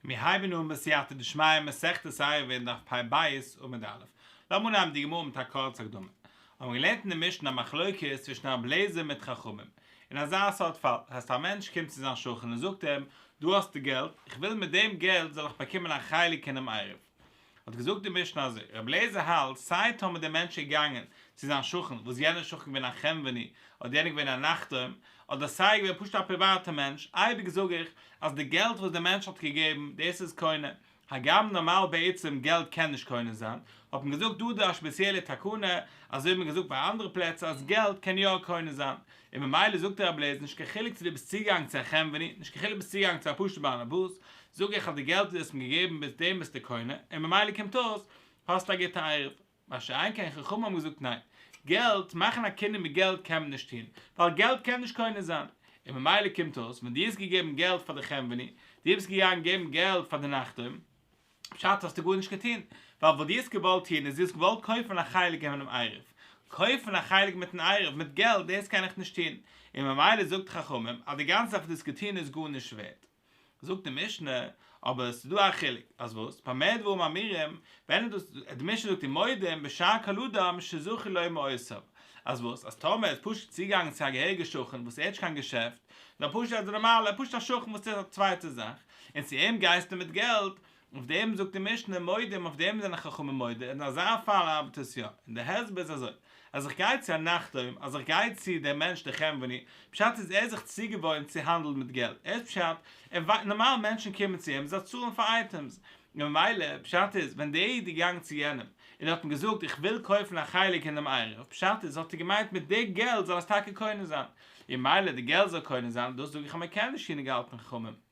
מיר הייבן אן בסייעתא דשמיא מסכת עירובין דף פ"ב עמוד א'. לאמיר אנהייבן די גמרא מיט א קורצע הקדמה. האבן מיר געלערנט אין די משנה א מחלוקת צווישן רבי אליעזר מיט חכמים. אין אזא סארט פאל, הייסט א מענטש קומט צו זיין שכן און זאגט אים, דא האסטו געלט, איך וויל מיט דעם געלט זאל איך באקומען א חלק אינעם עירוב. האט געזאגט די משנה אזוי, רבי אליעזר האלט, סיי טאמער דער מענטש איז געגאנגען צו זיין שכן, וואס יענער שכן געווען א חנווני, אדער יענער געווען א נחתום, אדער סיי געווען פשוט א פריוואטער מענטש, אייביג זאג איך אז די געלט וואס דער מענטש האט געגעבן, דאס איז קונה, הגם נארמאל בעצם געלט קען נישט קונה זיין, האט מען געזאגט דא דא א שפעציעלע תקנה, אזוי האט מען געזאגט ביי אנדערע פלעצער אז געלט קען יא קונה זיין, און ממילא זאגט רבי אליעזר נישט קיין חילוק צו דו ביסט צוגעגאנגען צו א חנווני, נישט קיין חילוק ביסט צוגעגאנגען צו א פשוט'ע בעל הבית, זאג איך אז די געלט וואס דו האסט מיר געגעבן ביז דעם ביסטו קונה, און ממילא קומט אויס האסטו א גוטע עירוב. מה שאין כן חכמים האבן געזאגט ניין, געלט, מאכן א קנין מיט געלט קען מען נישט טון, ווייל געלט קען נישט קונה זיין, און ממילא קומט אויס ווען דו האסט געגעבן געלט פאר די חנווני, דו ביסט געגאנגען געבן געלט פאר די נחתום, פשט האסטו גארנישט געטון, ווייל וואס דו האסט געוואלט טון איז דו האסט געוואלט קויפן א חלק אינעם עירוב, קויפן א חלק מיטן עירוב מיט געלט דאס קען איך נישט טון, און ממילא זאגט חכמים אז די גאנצע זאך וואס דו האסט געטון איז גארנישט ווערט. זאגט די משנה, אבער עס איז דא א חילוק, אז וואס? במה דברים אמורים, ווען איז דאס, די משנה זאגט ומודים בשאר כל אדם שזכו לו מעותיו, אז וואס? אז טאמער ער איז פשוט צוגעגאנגען צו א געהעריגע שכן וואס ער האט נישט קיין געשעפט, נאר פשוט א נארמאלע, פשוט א שכן וואס טוט א צווייטע זאך, און צו אים גייסטו מיט געלט, אויף דעם זאגט די משנה מודים, אויף דעם זענען חכמים מודה, אין אזא פאל ארבעט עס יא, און די הסבר איז אזוי, אז איך גיי צו א נחתום, אז איך גיי צו דעם מענטש דער חנווני, פשט איז ער איז זיך צוגעוואוינט צו האנדלן מיט געלט, ער איז פשט, ער ווייסט, נארמאל מענטשן קומען צו אים זיי צאלן פאר items, און ממילא פשט איז ווען דער איד איז געגאנגען צו יענעם און האט אים געזאגט איך וויל קויפן א חלק אין דעם עירוב, פשט איז האט ער געמיינט מיט די געלט זאל עס טאקע קונה זיין, און ממילא די געלט זאל קונה זיין, דאס זאג איך אז מען קען נישט טון געהאלטן חכמים.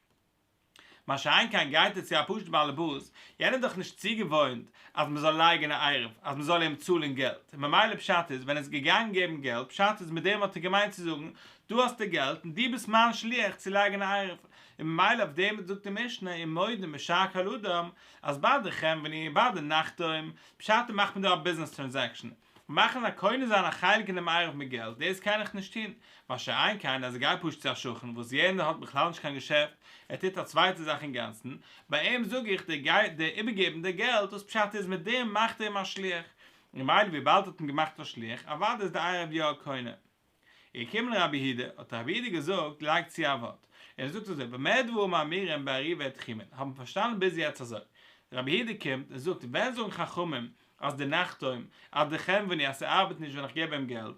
מה שאין כן גייט ער צו א פשוט'ן באלעבאס, יענער איז דאך נישט צוגעוואוינט אז מען זאל לייגן א עירוב, אז מען זאל איהם צאלן געלט, און ממילא פשט איז ווען ער איז געגאנגען געבן געלט, פשט איז מיט דעם האט ער געמיינט צו זאגן, דא האסטו געלט און דו ביסט מיין שליח צו לייגן א עירוב, און ממילא אויף דעם זאגט די משנה ומודים בשאר כל אדם, אז ביי די חנווני און ביי די נחתום, פשט איז מאכט מען דא א ביזנעס transaction, מאכן א קונה זיין א חלק אינעם עירוב מיט געלט, דאס קען איך נישט טון, מה שאין כן אז איך גיי פשוט צו א שכן וואס יענער האט בכלל נישט קיין געשעפט, ער טוט א צווייטע זאך אינגאנצן, ביי אים זאג איך דיר גיי דיר איבערגעבן די געלט, וואס פשט איז מיט דעם מאכט ער אים א שליח, און ממילא וויבאלד האט אים געמאכט א שליח, אוודאי איז די עירוב יא קונה. איז געקומען רבי יהודה, האט רבי יהודה געזאגט, לייג צו א ווארט. און ער זאגט אזוי, במה דברים אמורים בעירובי תחומין, האט מען פארשטאנען ביז יעצט אזוי, רבי יהודה קומט און זאגט, ווען זאגן חכמים אז די נחתום, אז די חנווני אז ס'ארבעט נישט ווען איך געב אים געלט?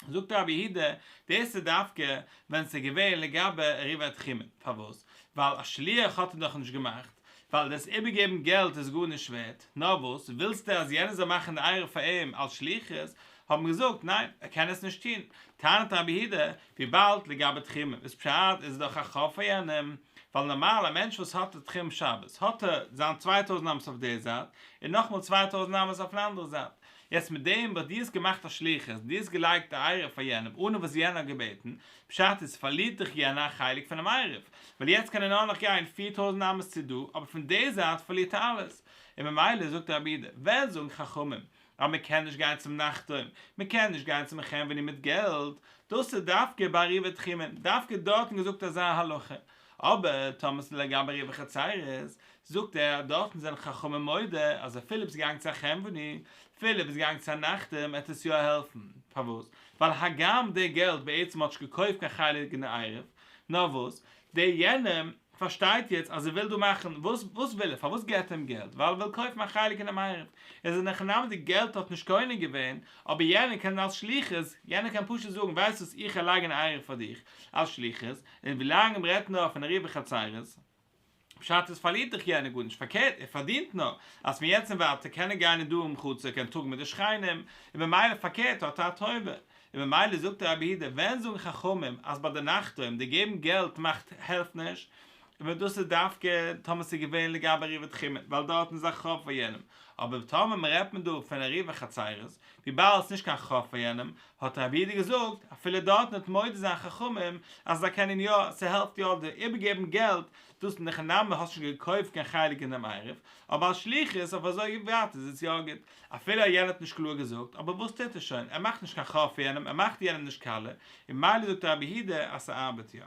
זאגט רבי יהודה, דאס איז דווקא ווען ס'איז געווען לגבי עירובי תחומין, פארוואס? ווייל א שליח האט ער דאך נישט געמאכט, ווייל דאס איבערגעבן געלט איז גארנישט ווערט, נאר וואס, ווילסטו אז יענער זאל מאכן די עירוב פאר אים אלס שליחות? האט מען געזאגט, ניין, ער קען עס נישט טון. טענה'ט רבי יהודה, וויבאלד לגבי תחומין איז פשט איז עס דאך א חוב פאר יענעם, ווייל נארמאל א מענטש וואס האט א תחום שבת האט ער זיין 2000 אמות אויף די זייט, און נאכאמאל 2000 אמות אויפן אנדערע זייט. יעצט מיט דעם וואס דו האסט געמאכט א שליחות, דו האסט געלייגט די עירוב פאר יענעם אנע וואס יענער האט געבעטן, פשט איז פארלירט דאך יענער א חלק פונעם עירוב, ווייל יעצט קען ער נאר נאך גיין 4000 אמות צו דא, אבער פון די זייט פארלירט ער אלעס. און ממילא זאגט רבי יהודה, ווען זאגן חכמים אז מען קען נישט גיין צום נחתום, מען קען נישט גיין צום חנווני מיט געלט, דאס איז דווקא ביי עירובי תחומין, דווקא דארטן געזאגט אזא הלכה, אבער טאמער ס'איז לגבי עירובי חצירות, זאגט ער אז דארטן זענען חכמים מודה אז אפילו ביסט געגאנגען צו א חנווני, אפילו ביסט געגאנגען צו א נחתום עט עס יא העלפן, פארוואס? ווייל הגם די געלט בעצם האט נישט געקויפט קיין חלק אין די עירוב, נאר וואס, דער יענעם פארשטייט יעצט אז ער וויל דא מאכן, וואס וואס וויל ער? פארוואס געט ער אים געלט? ווייל ער וויל קויפן א חלק אינעם עירוב. איז אין הכי נמי די געלט האט נישט קונה געווען, אבער יענער קען אלס שליחות, יענער קען פשוט זאגן ווייסט וואס איך לייג אן עירוב פאר דיך אלס שליחות, און ווילאנג מ'רעדט נאר פון עירובי חצירות, פשט איז פארלירט דאך יענער גארנישט, פארקערט ער פארדינט נאר, אז פון יעצט און ווייטער קען ער גיין אין דרום חצר קען טראגן מיט די שכנים, און ממילא פארקערט האט ער א טובה. און ממילא זאגט רבי יהודה, ווען זאגן חכמים אז ביי די נחתום די געבן געלט מאכט העלפט נישט, און דאס איז דווקא טאמער ס'איז געווען לגבי עירובי תחומין, ווייל דארטן איז א חוב פאר יענעם, אבער טאמער מ'רעדט מען דא פון עירובי חצירות, וויבאלד ס'נישט קיין חוב פאר יענעם, האט רבי יהודה געזאגט, אפילו דארטן וועט מודה זיין חכמים אז זיי קענען יא, ס'העלפט יא די איבערגעבן געלט, דאס אין הכי נמי האסט נישט געקויפט קיין חלק אין דעם עירוב, אבער אלס שליחות אויף אזוי ווייט איז עס יא גוט, אפילו יענער האט נישט קלאר געזאגט, אבער וואס טוט ער שוין, ער מאכט נישט קיין חוב פאר יענעם, ער מאכט יענעם נישט קאלע, און ממילא זאגט רבי יהודה אז ס'ארבעט יא.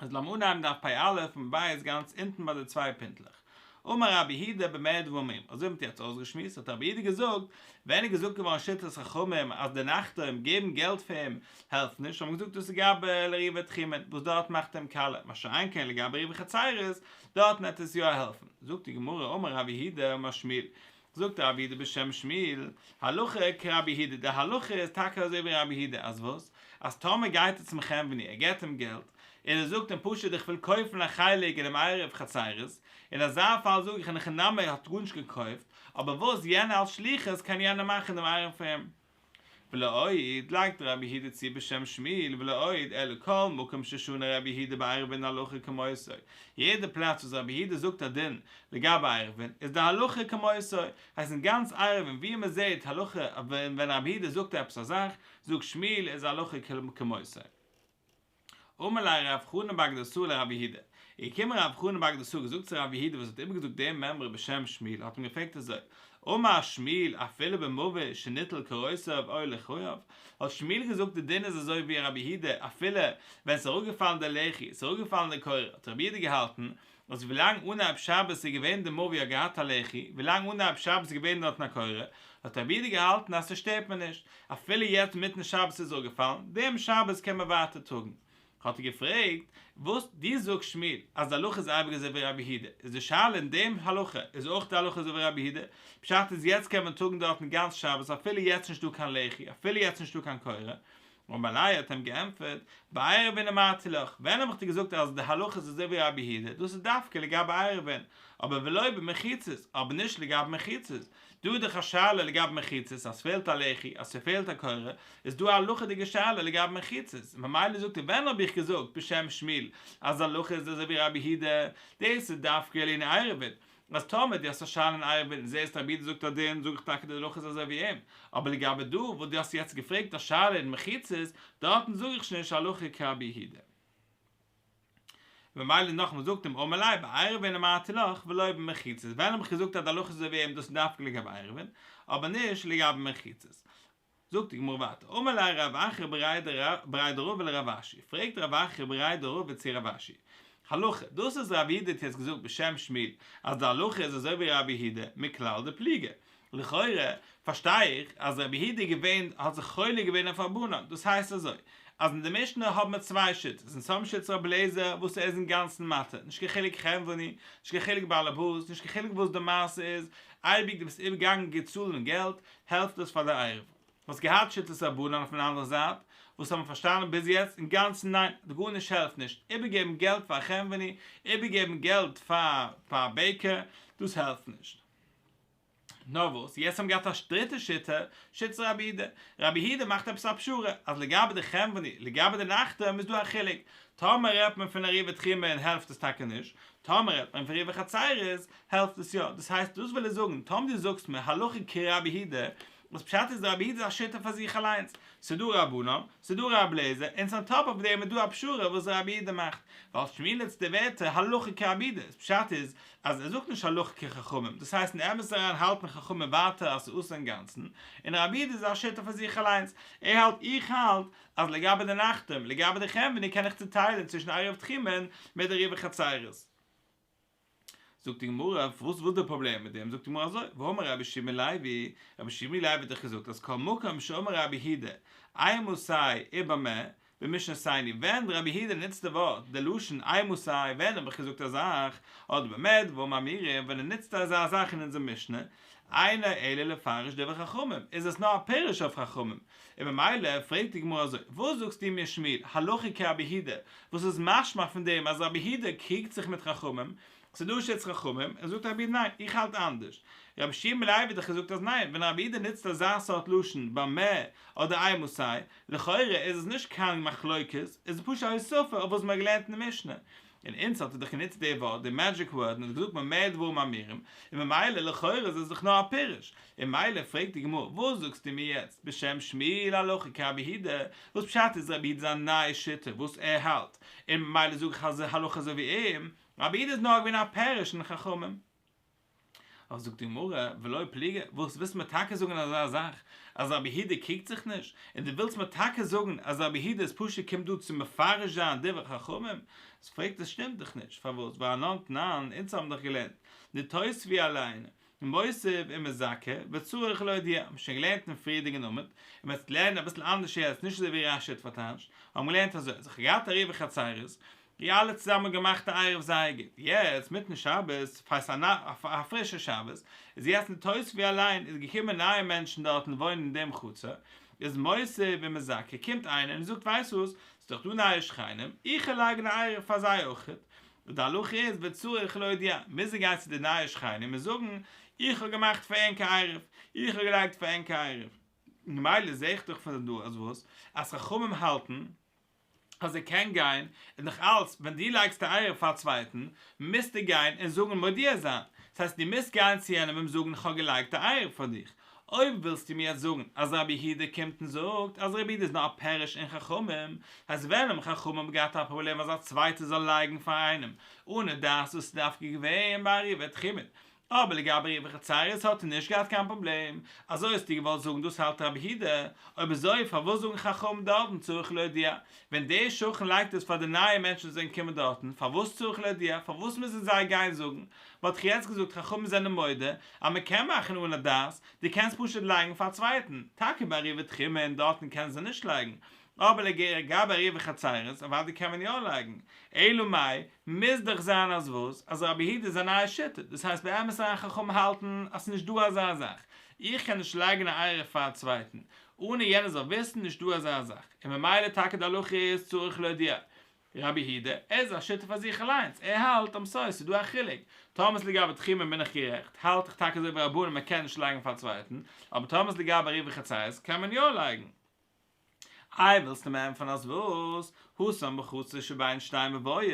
איז לאמיר אנהייבן דף פ"א עמוד ב' גאנץ אונטן ביי די צוויי פינטלעך. אמר רבי יהודה במה דברים אמורים, אזוי ווי מ'האט יעצט אויסגעשמועסט האט רבי יהודה געזאגט, ווען איז געזאגט געווארן שיטת חכמים אז די נחתום געבן געלט פאר אים העלפט נישט, האט מען געזאגט דאס איז לגבי עירובי תחומין וואס דארט מאכט אים קאליע, מה שאין כן לגבי עירובי חצירות דארטן וועט עס יא העלפן, זאגט די גמרא אמר רב יהודה אמר שמואל, זאגט רב יהודה בשם שמואל, הלכה כרבי יהודה, די הלכה איז טאקע אזוי ווי רבי יהודה, אז וואס? אז טאמער גייט ער צום חנווני, ער געבט אים געלט, און ער זאגט אים פשוט איך וויל קויפן א חלק אינעם עירוב חצירות, אין אזא פאל זאג איך אין הכי נמי ער האט גארנישט געקויפט, אבער וואס יענער אלס שליחות קען יענער מאכן דעם עירוב פאר אים. ולא עוד, לייגט רבי יהודה צו בשם שמואל, ולא עוד, אלא כל מקום ששנה רבי יהודה בעירובין הלכה כמותו, יעדע פלאץ וואס רבי יהודה זאגט א דין לגבי עירובין, איז די הלכה כמותו, הייסט אין גאנץ עירובין ווי מען זעט הלכה ווען רבי יהודה זאגט עפעס א זאך, זאגט שמואל איז הלכה כמותו. אמר ליה רב חנן בר גדסאה לרב יהודה, איז געקומען רב חנן בר גדסאה געזאגט צו רב יהודה וואס האט איבערגעזאגט דעם מימרא בשם שמואל האט אים געפרעגט אזוי, אמר שמואל אפילו במבוי שניטל קורותיו או לחייו, האט שמואל געזאגט די דין איז אזוי ווי רבי יהודה אפילו ווען ס'איז אראפגעפאלן די לחי, ס'איז אראפגעפאלן די קורה, האט רבי יהודה געהאלטן אז ווילאנג אנהייב שבת איז געווען די מבוי האט געהאט א לחי, ווילאנג אנהייב שבת איז געווען דארטן א קורה, האט רבי יהודה געהאלטן אז ס'שטערט מיר נישט, אפילו יעצט מיטן שבת איז אפגעפאלן, דעם שבת קען מען ווייטער טראגן. האט ער געפרעגט, וואס דו זאגסט שמואל אז די הלכה איז אייביג אזוי ווי רבי יהודה, איז די שאלה אין דעם הלכה איז אויך די הלכה אזוי ווי רבי יהודה, פשט איז יעצט קען מען טראגן דארטן גאנץ שבת אפילו יעצט נישטא קיין לחי, אפילו יעצט נישטא קיין קורה, אמר ליה האט אים געענטפערט, בעירובין אמרתי לך, ווען האב איך דיר געזאגט אז די הלכה איז אזוי ווי רבי יהודה, דאס איז דווקא לגבי עירובין, אבער ולא במחיצות, אבער נישט לגבי מחיצות, דא איז דאך א שאלה לגבי מחיצות, אז ס'פעלט א לחי, אז ס'פעלט א קורה, איז דא א הלכה'דיגע שאלה לגבי מחיצות, ממילא זאגט ער ווען האב איך געזאגט בשם שמואל אז די הלכה איז אזוי ווי רבי יהודה, דאס איז דווקא לענין עירובין, אז טאמער דו האסט א שאלה אין עירובין און זעסט רבי יהודה זאגט א דין זאג איך טאקע די הלכה איז אזוי ווי אים, אבער לגבי דא וואס דו האסט יעצט געפרעגט א שאלה אין מחיצות, דארטן זאג איך שוין נישט הלכה כרבי יהודה. ממילא נאכאמאל זאגט אים אמר ליה בעירובין אמרתי לך ולא במחיצות, ווען האב איך געזאגט אז די הלכה איז אזוי ווי אים דאס איז דווקא לגבי עירובין, אבער נישט לגבי מחיצות. זאגט די גמרא ווייטער, אמר ליה רב אחא בריה דרבא לרב אשי, פרעגט רב אחא בריה דרבא צו רב אשי, הלכה, דאס וואס רב יהודה האט יעצט געזאגט בשם שמואל אז די הלכה איז אזוי ווי רבי יהודה, מכלל דפליגי, לכאורה פארשטיי איך אז רבי יהודה איז געווען האט זיך חולק געווען אויף רבנן, דאס הייסט אזוי, אז אין די משנה האבן מיר צוויי שיטות, אונז האבן שיטת רבי אליעזר וואס ער איז אינגאנצן מתיר, נישט קיין חילוק חנווני, נישט קיין חילוק בעל הבית, נישט קיין חילוק וואס די מעשה איז, אייביג דו ביסט איבערגעגאנגען געצאלן געלט, העלפט עס פאר די עירוב. האסט געהאט שיטת רבנן אויפן אנדערע זייט, וואס האבן פארשטאנען ביז יעצט אינגאנצן ניין, גארנישט העלפט נישט, איבערגעבן געלט פאר א חנווני, איבערגעבן געלט פאר פאר א בעקער, דאס העלפט נישט. נאר וואס, יעצט האבן געהאט א דריטע שיטה, שיטת רבי יהודה. רבי יהודה מאכט עפעס א פשרה, אז לגבי די חנווני, לגבי די נחתום איז דא א חילוק, טאמער רעדט מען פון עירובי תחומין העלפט עס טאקע נישט, טאמער רעדט מען פון עירובי חצירות העלפט עס יא, דאס הייסט דאס וויל ער זאגן, טאמער דו זאגסט מיר הלכה כרבי יהודה, וואס פשט איז רבי יהודה איז א שיטה פאר זיך אליינס, ס'דא רבנן, ס'דא רבי אליעזר, און אן טאפ אויף דעם איז דא א פשרה וואס רבי יהודה מאכט, ווייל שמואל נוצט די ווערטער הלכה כרבי יהודה, איז פשט איז אז ער זאגט נישט הלכה כחכמים, דאס הייסט אין אמת אריין האלטן חכמים ווייטער אז ס'איז אסור אינגאנצן, און רבי יהודה איז א שיטה פאר זיך אליינס, ער האלט איך האלט אז לגבי די נחתום, לגבי די חנווני קען איך צוטיילן צווישן עירוב תחומין מיט די עירובי חצירות. זאגט די גמרא, וואס וואס די פראבלעם מיט דעם? זאגט די גמרא אזוי, והאמר רבי יהושע בן לוי, רבי יהושע בן לוי האט דאך געזאגט אז כל מקום שאמר רבי יהודה, אימתי ובמה, במשנתנו, ווען רבי יהודה נוצט די ווארט, די לשון אימתי, ווען האב איך געזאגט א זאך, אדער במה דברים אמורים, ווען ער נוצט אזא זאך אין אונזער משנה, אינו אלא לפרש דברי חכמים, איז עס נאר א פירוש אויף חכמים, און ממילא פרעגט די גמרא אזוי, וואס זאגסטו מיר שמואל, הלכה כרבי יהודה, וואס איז משמע פון דעם אז רבי יהודה קריגט זיך מיט חכמים, ס'איז דא שיטת חכמים, און זאגט רבי יהודה ניין, איך האלט אנדערש. רבי יהושע בן לוי האט דאך געזאגט אז ניין, ווען רבי יהודה נוצט אזא סארט לשון במה אדער אימתי, לכאורה איז עס נישט קיין מחלוקת, עס איז פשוט א הוספה אויף וואס מ'האט געלערנט אין די משנה. און אונז האט ער דאך גענוצט די ווארט, די magic word, און האט געזאגט במה דברים אמורים, און ממילא לכאורה איז עס דאך נאר א פירוש, און ממילא פרעגט די גמרא, וואס זאגסטו מיר יעצט, בשם שמואל הלכה כרבי יהודה, וואס פשט איז רבי יהודה זיין נייע שיטה וואס ער האלט, און ממילא זאג איך אז הלכה אזוי ווי אים, רבי יהודה איז נאר געווען א פירוש אין חכמים. אבער זאגט די גמרא, ולא פליגי, וואס ווילסט מיר טאקע זאגן אזא זאך אז רבי יהודה קריגט זיך נישט, און דו ווילסט מיר טאקע זאגן אז רבי יהודה איז פשוט קומט דא צו מפרש זיין דברי חכמים, איז פרעגט עס שטימט דאך נישט, פארוואס והאנן תנן, אונז האבן דאך געלערנט נתוספו עליהן, מוסיף ומזכה, וצריך להודיע, האבן שוין געלערנט אין פריערדיגן עמוד, און מ'וועט לערנען אביסל אנדערש יעצט, נישט אזוי ווי רש"י האט פארטייטשט, האבן געלערנט אזוי, אז איך האב געהאט עירובי חצירות, די אלע צוזאמען געמאכט א עירוב זייער גוט, יעצט מיטן שבת, פאר ס'איז א פרישע שבת, איז יעצט נתוספו עליהן, איז געקומען נייע מענטשן דארטן וואוינען אין דעם חצר, איז מוסיף ומזכה, קומט איינער און זאגט ווייסט וואס, ס'איז דאך דא נייע שכנים, איך וועל לייגן א עירוב פאר זיי אויכעט, און די הלכה איז וצריך להודיע, מוז ער גיין צו די נייע שכנים און זאגן, איך האב געמאכט פאר ענק א עירוב, איך האב געלייגט פאר ענק א עירוב. ממילא זעה איך דאך פון דא אז וואס? אז חכמים האלטן אז ער קען גיין, און נאך אלץ ווען דו לייגסט א עירוב פאר א צווייטן, מוזטו גיין און זאגן מודיע זיין, דאס הייסט דו מוזט גיין צו יענעם אים זאגן איך האב געלייגט א עירוב פאר דיך, אויב ווילסטו מיר יעצט זאגן אז רבי יהודה קומט און זאגט אז רבי יהודה איז נאר א פירוש אין חכמים, אז ווען האבן חכמים געהאט א פראבלעם אז א צווייטער זאל לייגן פאר איינעם אנע דעת דאס איז דווקא געווען ביי עירובי תחומין, אבער לגבי עירובי חצירות האט ער נישט געהאט קיין פראבלעם, אזוי האסטו געוואלט זאגן דאס האלט רבי יהודה, אויב אזוי פארוואס זאגן חכמים דארטן צריך להודיע, ווען דער שכן לייגט עס פאר די נייע מענטשן וואס זענען געקומען דארטן, פארוואס צריך להודיע, פארוואס מוזן זיי גיין זאגן, וואלט איך יעצט געזאגט חכמים זענען מודה אז מען קען מאכן אן א דעת, דו קענסט פשוט לייגן פאר א צווייטן, טאקע ביי עירובי תחומין דארטן קענען זיי נישט לייגן, אבער לגבי עירובי חצירות אוודאי קען מען יא לייגן, אלא מאי, מוז דאך זיין אז וואס? אז רבי יהודה איז א נייע שיטה, דאס הייסט באמת אריין חכמים האלטן אז ס'איז נישט דא אזא זאך, איך קען נישט לייגן א עירוב פאר א צווייטן, אנע יענער זאל וויסן, נישט דא אזא זאך, און ממילא טאקע די הלכה איז צריך להודיע. רבי יהודה, ער איז א שיטה פאר זיך אליינס, ער האלט, I'm sorry, ס'איז דא א חילוק, טאמער ס'איז לגבי תחומין בין איך גערעכט, האלט איך טאקע אזוי ווי רבנן מען קען נישט לייגן פאר א צווייטן, אבער טאמער ס'איז לגבי עירובי חצירות קען מען יא לייגן. איי ווילסטו מיר ענטפערן אז וואס? התם בחצר שבין שתי מבואות,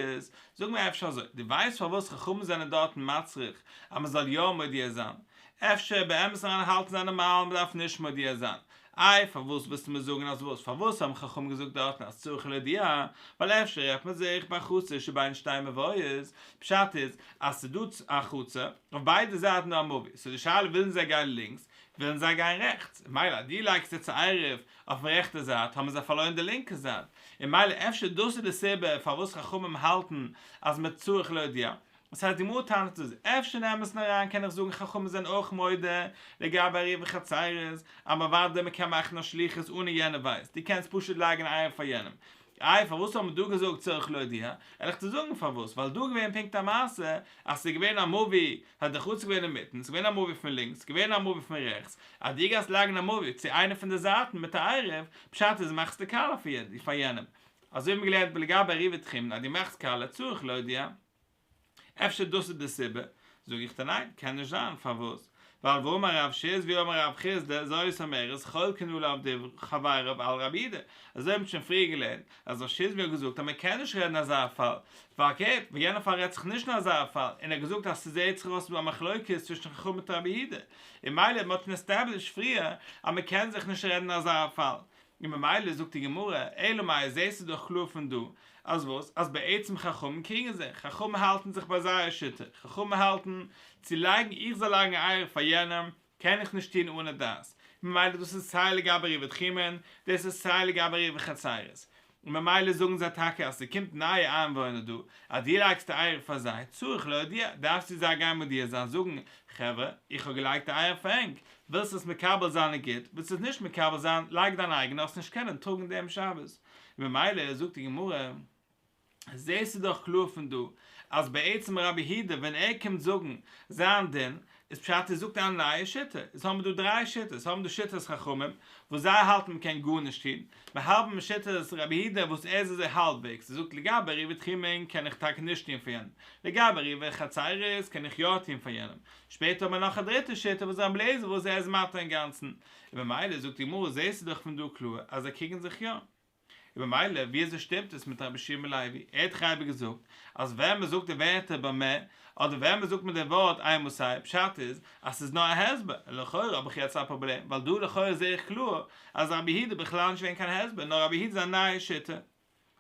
זאג מיר אפשר אזוי, דו ווייסט פארוואס חכמים זענען דארטן מצריך אז מען זאל יא מודיע זיין? אפשר באמת אריין האלטן זיי נארמאל מען דארף נישט מודיע זיין, איי פארוואס ווילסטו מיר זאגן אז וואס? פארוואס האבן חכמים געזאגט דארטן אז צריך להודיע? ווייל אפשר רעדט מען זיך ביי חצר שבין שתי מבואות, פשט איז אז ס'דא א חצר אויף ביידע זייטן דא א מבוי, סאו די שאלה ווילן זיי גיין לינקס ווילן זיי גיין רעכטס, מילא אז דו לייגסט יעצט א עירוב אויפן רעכטע זייט האבן זיי פארלוירן די לינקע זייט, און מילא אפשר דאס איז די סיבה פארוואס חכמים האלטן אז מען צריך להודיע, דאס הייסט די גמרא טענה'ט אז אפשר אין אמת'ן אריין קען איך זאגן חכמים זענען אויך מודה לגבי עירובי חצירות, אז אוודאי מען קען מאכן א שליחות אנע יענער ווייסט, דו קענסט פשוט לייגן עירוב פאר יענעם, איי פארוואס האט מען דא געזאגט צריך להודיע? וועל איך דיר זאגן פארוואס, ווייל דא איז געווען פונקט א מעשה אז ס'איז געווען א מבוי, האט די חצר געווען אינמיטן, ס'איז געווען א מבוי פון לינקס, ס'איז געווען א מבוי פון רעכטס, אז דו גייסט לייגן א מבוי צו איינע פון די זייטן מיט א עירוב, פשט איז מאכסטו קאלע פאר יענעם, אזוי האבן מיר געלערנט בלגבי עירובי תחומין אז דו מאכסט קאלע צריך להודיע. אפשר דאס איז די סיבה? זאג איך דיר ניין, קען נישט זיין, פארוואס? ווייל והאמר רב שיזבי אמר רב חסדא זאת אומרת חולקין עליו דברי חבריו על רבי יהודה, אזוי האט מען שוין פריער געלערנט אז רב שיזבי האט געזאגט אז מען קען נישט רעדן אזא פאל, פארקערט ביי יענע פאל רעדט זיך נישט אין אזא פאל, און ער האט געזאגט אז ס'זעהט זיך אויס ווי א מחלוקת צווישן חכמים מיט רבי יהודה, און מילא מען האט שוין עסטעבלישט פריער אז מען קען זיך נישט רעדן אזא פאל, און ממילא זאגט די גמרא, אלא מאי זעהסטו דאך קלאר פון דא, אז וואס? אז בעצם חכמים קריגן זיך, חכמים האלטן זיך ביי זייער שיטה, חכמים האלטן, צו לייגן איך זאל לייגן א עירוב פאר יענעם, קען איך נישט טון אנע דעת, ממילא דאס איז סיי לגבי עירובי תחומין, דאס איז סיי לגבי עירובי חצירות, און ממילא זאגן זיי טאקע אז ס'קומט נייע איינוואוינער דא, אז דו לייגסט א עירוב פאר זיי, צריך להודיע, דארפסטו זיי גיין מודיע זיין, זאגן, חברה, איך האב געלייגט א עירוב פאר ענק, ווילסט עס מקבל זיין איז גוט, ווילסט עס נישט מקבל זיין, לייג דיין אייגענע, וועסט נישט קענען טראגן דעם שבת. און ממילא זאגט די גמרא, זעסטו דאך קלאר פון דא, אז בעצם רבי יהודה ווען ער קומט זאגן זיין דין, איז פשט ער זאגט א נייע שיטה, איז האבן מיר דא דריי שיטות, האבן דא שיטת חכמים, וואס זיי האלטן מען קען גארנישט טון, מיר האבן שיטת רבי יהודה וואס ער איז אזוי האלבוועגס, ער זאגט לגבי עירובי תחומין קען איך טאקע נישט טון פאר יענעם, לגבי עירובי חצירות קען איך יא טון פאר יענעם, שפעטער האט מען נאך א דריטע שיטה וואס רבי אליעזר וואס ער איז מתיר אינגאנצן, און ממילא זאגט די גמרא זעסטו דאך פון דא קלאר אז זיי קריגן זיך יא. און ממילא ווי אזוי שטימט עס מיט רבי יהושע בן לוי? ער האט דאך אייביג געזאגט אז ווען מען זאגט די ווערטער במה אדער ווען מען זאגט מיט די ווארט אימתי פשט איז אז ס'איז נאר א הסבר, און לכאורה האב איך יעצט א פראבלעם ווייל דא לכאורה זעה איך קלאר אז רבי יהודה בכלל נישט געווען קיין הסבר נאר רבי יהודה איז א נייע שיטה.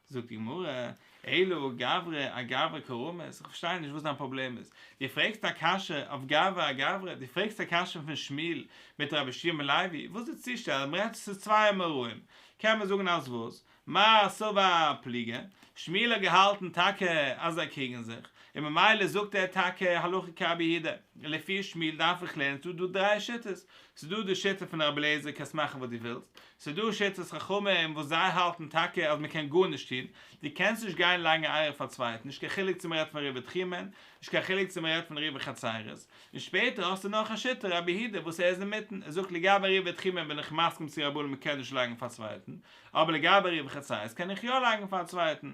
זאגט די גמרא, אלא גברא אגברא קא רמית, איך פארשטיי נישט וואס דיין פראבלעם איז, דו פרעגסט א קשיא אויף גברא אגברא, דו פרעגסט א קשיא פון שמואל מיט רבי יהושע בן לוי, וואס איז די צושטעל, מ'רעדט ס'איז צוויי אמוראים, קען מען זאגן אז וואס? מר סבר פליגי, שמואל האט געהאלטן טאקע אז זיי קריגן זיך, און ממילא זאגט ער טאקע הלכה כרבי יהודה, לפי שמואל דארף איך לערנען ס'דא דא דריי שיטות, ס'דא די שיטה פון רבי אליעזר קענסט מאכן וואס דו ווילסט, ס'דא שיטת חכמים וואס זיי האלטן טאקע אז מ'קען גארנישט טון, דו קענסט נישט גיין לייגן א עירוב פאר א צווייטן, נישט קיין חילוק צו מ'רעדט פון עירובי תחומין, נישט קיין חילוק צו מ'רעדט פון עירובי חצירות, און שפעטער האסטו נאך א שיטה רבי יהודה וואס ער איז אינמיטן, ער זאגט לגבי עירובי תחומין בין איך מסכים צו רבנן מ'קען נישט לייגן פאר א צווייטן, אבער לגבי עירובי חצירות קען איך יא לייגן פאר א צווייטן.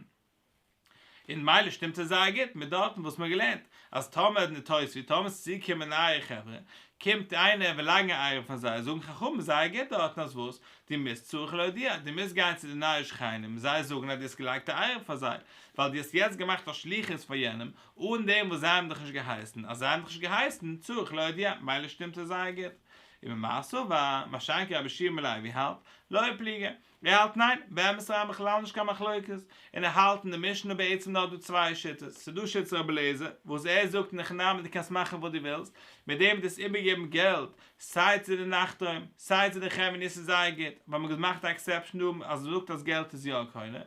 און מילא שטימט עס זייער גוט מיט דארטן וואס מ'האט געלערנט אז טאמער נתוספו טאמער ס'איז צוגעקומען נייע חברה קומט איינער וויל לייגן א עירוב פאר זיי זאגן חכמים זייער גוט דארטן אז וואס? דו מוזט צריך להודיע דו מוזט גיין צו די נייע שכנים זיי זאגן אז דו האסט געלייגט א עירוב פאר זיי ווייל דו האסט יעצט געמאכט א שליחות פאר יענעם אן דעם וואס זיי האבן דיך נישט געהייסן אז זיי האבן דיך נישט געהייסן צריך להודיע מילא שטימט עס זייער גוט. וממר סבר, מה שאין כן רבי יהושע בן לוי האלט, לא פליגי. ער האלט ניין, באמת אריין בכלל נישט קיין מחלוקת, און ער האלט אין די משנה בעצם נאר דא צוויי שיטות, ס'איז דא שיטת רבי אליעזר וואס ער זאגט אין הכי נמי דו קענסט מאכן וואס דו ווילסט, מיט דעם דאס איבערגעבן געלט סיי צו די נחתום סיי צו די חנווני ס'איז זייער גוט, ווייל מ'האט געמאכט א exception דא אז מ'זאגט אז געלט איז יא קונה,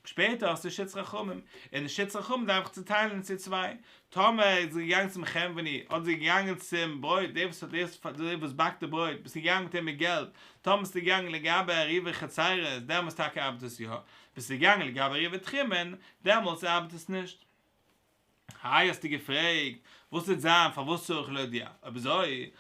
שפעטער האסטו שיטת חכמים, און די שיטת חכמים דארף איך צוטיילן אין צו צוויי, טאמער איז זי געגאנגען צום חנווני, אדער זי איז געגאנגען צום ברויט, דער וואס האט דער וואס באקט די ברויט, ביסטו געגאנגען מיט אים מיט געלט, טאמער ביסטו געגאנגען לגבי עירובי חצירות, דעמאלטס טאקע ארבעט עס יא, ביסטו געגאנגען לגבי עירובי תחומין, דעמאלטס ארבעט עס נישט. איי האסטו געפרעגט, וואס וועט זיין פארוואס צריך להודיע? אויב אזוי,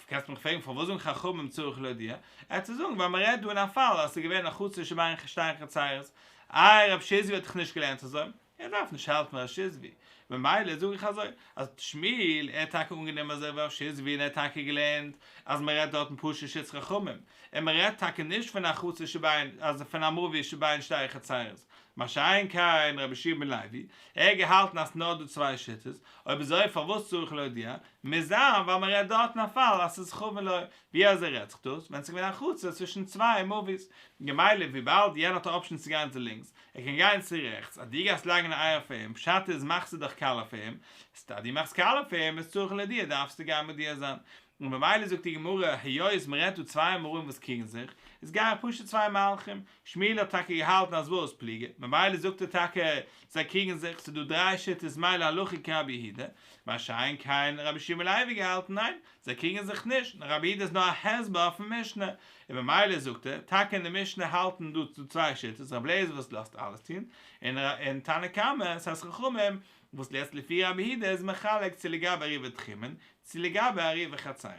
קענסט מיך פרעגן פארוואס זאגן חכמים צריך להודיע? ער צו זאגן ווייל מען רעדט דא אין א פאל אז עס איז געווען א חצר שבין שתי חצירות, איי רב שיזבי האט דאך נישט געלערנט אזוי? ער דארף נישט העלפן רב שיזבי, ממילא זאג איך אזוי, אז שמואל, ער האט טאקע אנגענומען אזוי ווי רב שיזבי און ער האט טאקע געלערנט אז מען רעדט דארטן פשוט שיטת חכמים, און מען רעדט טאקע נישט פון א חצר שבין, אז פון א מבוי שבין שתי חצרות, מה שאין כן רבי יהושע בן לוי, ער האט געהאלטן אז ס'נאר דא צוויי שיטות, אויב אזוי פארוואס צריך להודיע, מוז זיין ווייל מען רעדט דארטן א פאל אז ס'איז חבין לו, ווי אזוי רעדט זיך דאס ווען ס'איז געווען א חצר צווישן צוויי מבוי'ס, ממילא וויבאלד יענער האט א option צו גיין צו לינקס, ער קען גיין צו רעכטס, אז דו גייסט לייגן א עירוב פאר אים, פשט איז מאכסטו דאך קאליע פאר אים, ס'טא דו מאכסט קאליע פאר אים איז צריך להודיע דארפסטו גיין מודיע זיין. און ממילא זאגט די גמרא היות מ'רעדט דא צוויי אמוראים וואס קריגן זיך, איז גיי איך פשוט צוויי מהלכים, שמואל האט טאקע געהאלטן אז וואס פליגי, ממילא זאגט ער טאקע זיי קריגן זיך, ס'איז דא דריי שיטות מילא הלכה כרבי יהודה, מה שאין כן רבי יהושע בן לוי געהאלטן ניין, זיי קריגן זיך נישט, נאר רבי יהודה איז נאר א הסבר אויפן משנה, און ממילא זאגט ער, טאקע אין די משנה האלטן דא צו צוויי שיטות, רבי אליעזר וואס לאזט אלעס טון, און תנא קמא, ס'הייסט חכמים, וואס לעצט לפי רבי יהודה איז מחלק צו לגבי עירובי תחומין, צו לגבי עירובי חצירות.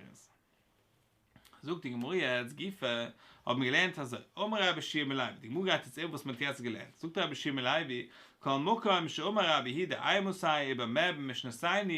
זאגט די גמרא יעצט גופא, האט מען געלערנט אזוי, אמר רבי יהושע בן לוי, די גמרא גייט יעצט איבער וואס מען האט יעצט געלערנט, זאגט רבי יהושע בן לוי, כל מקום שאמר רבי יהודה אימתי ובמה במשנתנו,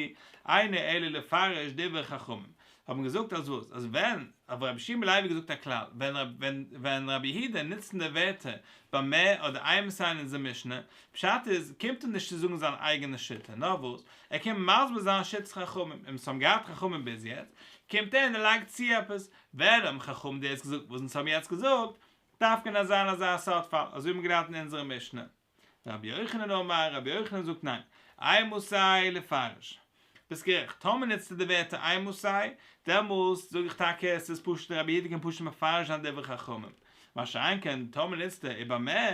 אינו אלא לפרש דברי חכמים, האט מען געזאגט אז וואס, אז ווען, האט רבי יהושע בן לוי געזאגט א כלל, ווען ווען רבי יהודה נוצט די ווערטער במה אדער אימתי אין אונזער משנה, פשט איז, קומט ער נישט צו זאגן זיין אייגענע שיטה, נאר וואס, ער קומט מסביר זיין שיטת חכמים, און וואס האבן געהאט חכמים ביז יעצט, קומט ער און ער לייגט צו עפעס, ווען האבן חכמים דאס געזאגט וואס אונז האבן יעצט געזאגט, דארף קענען זיין אזא סארט פאל, אזוי האבן מיר געלערנט אין אונזערע משנה. רבי יוחנן אמר, רבי יוחנן זאגט ניין, אימתי לפרש. ביסט גערעכט, טאמער נוצט ער די ווערטער אימתי, דעמאלס זאג איך טאקע עס איז פשוט רבי יהודה קען פשוט מפרש זיין דברי חכמים. מה שאין כן טאמער נוצט ער ובמה,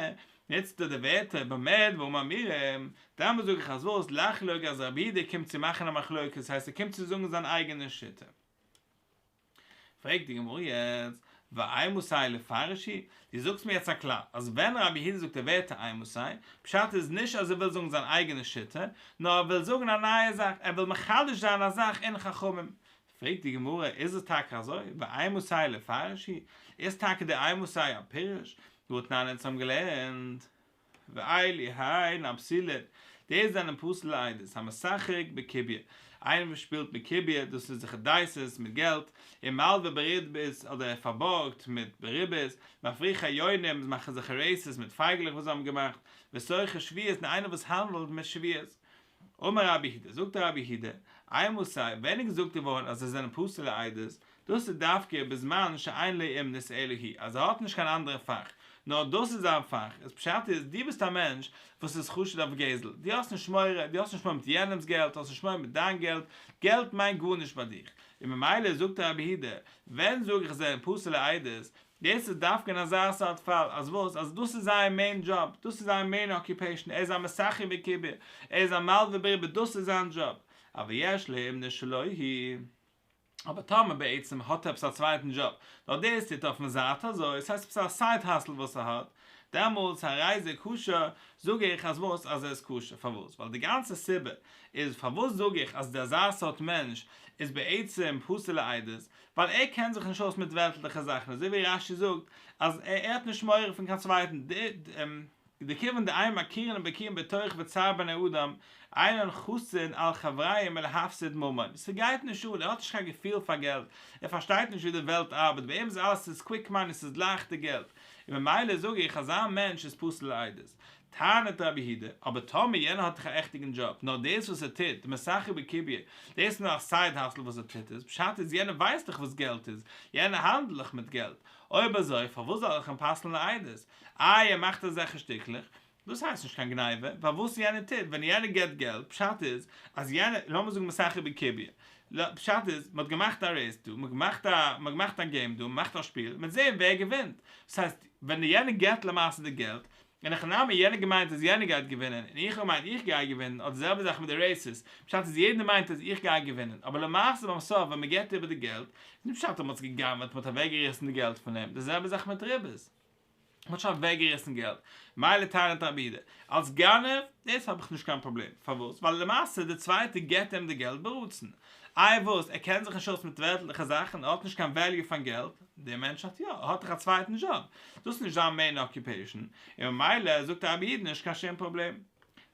נוצט ער די ווערטער במה דברים אמורים, דעמאלס זאג איך אז וואס, לחלוק אז רבי יהודה קומט צו מאכן א מחלוקת, ס'הייסט ער קומט צו זאגן זיין אייגענע שיטה. פרעגט די גמרא יעצט, ואימתי לפרש הוא? דו זאגסט מיר יעצט א כלל, אז ווען רבי יהודה זאגט די ווערטער אימתי, פשט איז נישט אז ער וויל זאגן זיין אייגענע שיטה, נאר ער וויל זאגן א נייע זאך, ער וויל מחדש זיין א זאך אין חכמים. פרעגט די גמרא, איז עס טאקע אזוי? ואימתי לפרש הוא? איז טאקע די אימתי א פירוש? והתנן אונז האבן געלערנט. ואלו הן הפסולין, די זענען פסול לעדות, המשחק בקוביא, איינער וואס שפילט מיט קוביא, דאס איז זיך דייסעס מיט געלט, און מלווה בריבית אדער ער פארבארגט מיט בריבית, מפריחי יונים מאכן זיך races מיט פייגלעך וואס זיי האבן געמאכט, וסוחר שבועות און איינער וואס האנדלט מיט שבועות. אמר רבי יהודה, זאגט רבי יהודה, אימתי, ווען איז געזאגט געווארן אז זיי זענען פסול לעדות, דאס איז דווקא בזמן שאין לו אומנות אלא היא, אז ער האט נישט קיין אנדערע פאך, נאר דאס איז זיין פאך, איז פשט איז, דו ביסט א מענטש וואס איז חשוד אויף גזל, דו האסט נישט מורא, דו האסט נישט מורא מיט יענעמ'ס געלט, האסט נישט מורא מיט דיין געלט, געלט מיינט גארנישט ביי דיך, און ממילא זאגט רבי יהודה, ווען זאג איך זענען פסול לעדות, דאס איז דווקא אין אזא סארט פאל, אז וואס? אז דאס איז זייער main דזשאב, דאס איז זייער main occupation, ער איז א מסחי בקוביא, ער איז א מלווה בריבית, דאס איז זיין דזשאב, אבל יש לו אומנות שלא היא. אבער טאמער בעצם האט ער עפעס א צווייטן דזשאב, נאר דאס טוט ער אויפן זייט אזוי, עס הייסט עפעס א side hustle וואס ער האט, דעמאלטס הרי זה כשר, זאג איך אז וואס? אז ער איז כשר, פארוואס? ווייל די גאנצע סיבה איז פארוואס זאג איך אז די אזא סארט מענטש איז בעצם פסול לעדות, ווייל ער קען זיך נישט אויס מיט וועלטליכע זאכן, אזוי ווי רש"י זאגט אז ער האט נישט מורא פון קיין צווייטן, דכיוון דאין מכירין ובקיאין בטורח וצער בני אדם, אינן חסין על חבריהם מלהפסיד ממון, ס'גייט נישט אן, ער האט נישט קיין געפיל פאר געלט, ער פארשטייט נישט ווי די וועלט ארבעט, ביי אים איז אלעס ס'איז quick money ס'איז לייכטע געלט, און ממילא זאג איך אזא מענטש איז פסול לעדות. טענה'ט רבי יהודה, אבער טאמער יענער האט דאך א עכטיגן דזשאב, נאר דאס וואס ער טוט, די מסחרי בקוביא, דאס איז נאר א side hustle וואס ער טוט עס, פשט איז יענער ווייסט דאך וואס געלט איז, יענער האנדלט דאך מיט געלט, אויב אזוי פארוואס זאל איך אים פסל'ן לעדות? איי ער מאכט אזעלכע שטיקלעך? דאס הייסט נישט קיין גניבה, ווייל וואס יענער טוט ווען יענער געבט געלט, פשט איז אז יענער, לאמיר זאגן מסחרי בקוביא, פשט איז מען האט געמאכט א race דא, מען האט געמאכט א, מען האט געמאכט א game דא, מען מאכט א שפיל, מען וועט זען ווער געווינט, דאס הייסט ווען יענער געבט למעשה די געלט, אין הכי נמי יענער געמיינט אז יענער גייט געווינען, און איך האב געמיינט איך גיי געווינען, אדער די זעלבע זאך מיט די races, פשט איז יעדער מיינט אז איך גיי געווינען, אבער למעשה ביים סוף ווען מען געבט איבער די געלט, איז נישט פשט אז מען האט עס גע'גנב'עט, מען האט אוועקגעריסן די געלט פון אים, די זעלבע זאך מיט ריבית. מ'האט שוין אוועקגעריסן געלט, מילא טענה'ט רבי יהודה, אלס גנב, דאס האב איך נישט קיין פראבלעם, פארוואס? ווייל למעשה דער צווייטער געבט אים די געלט ברצון, איי וואס, ער קען זיך נישט אויס מיט וועלטליכע זאכן, ער האט נישט קיין value פאר געלט, דער מענטש האט יא, ער האט דאך א צווייטן דזשאב, דאס איז נישט זיין main occupation, און ממילא זאגט רבי יהודה נישט קיין שום פראבלעם.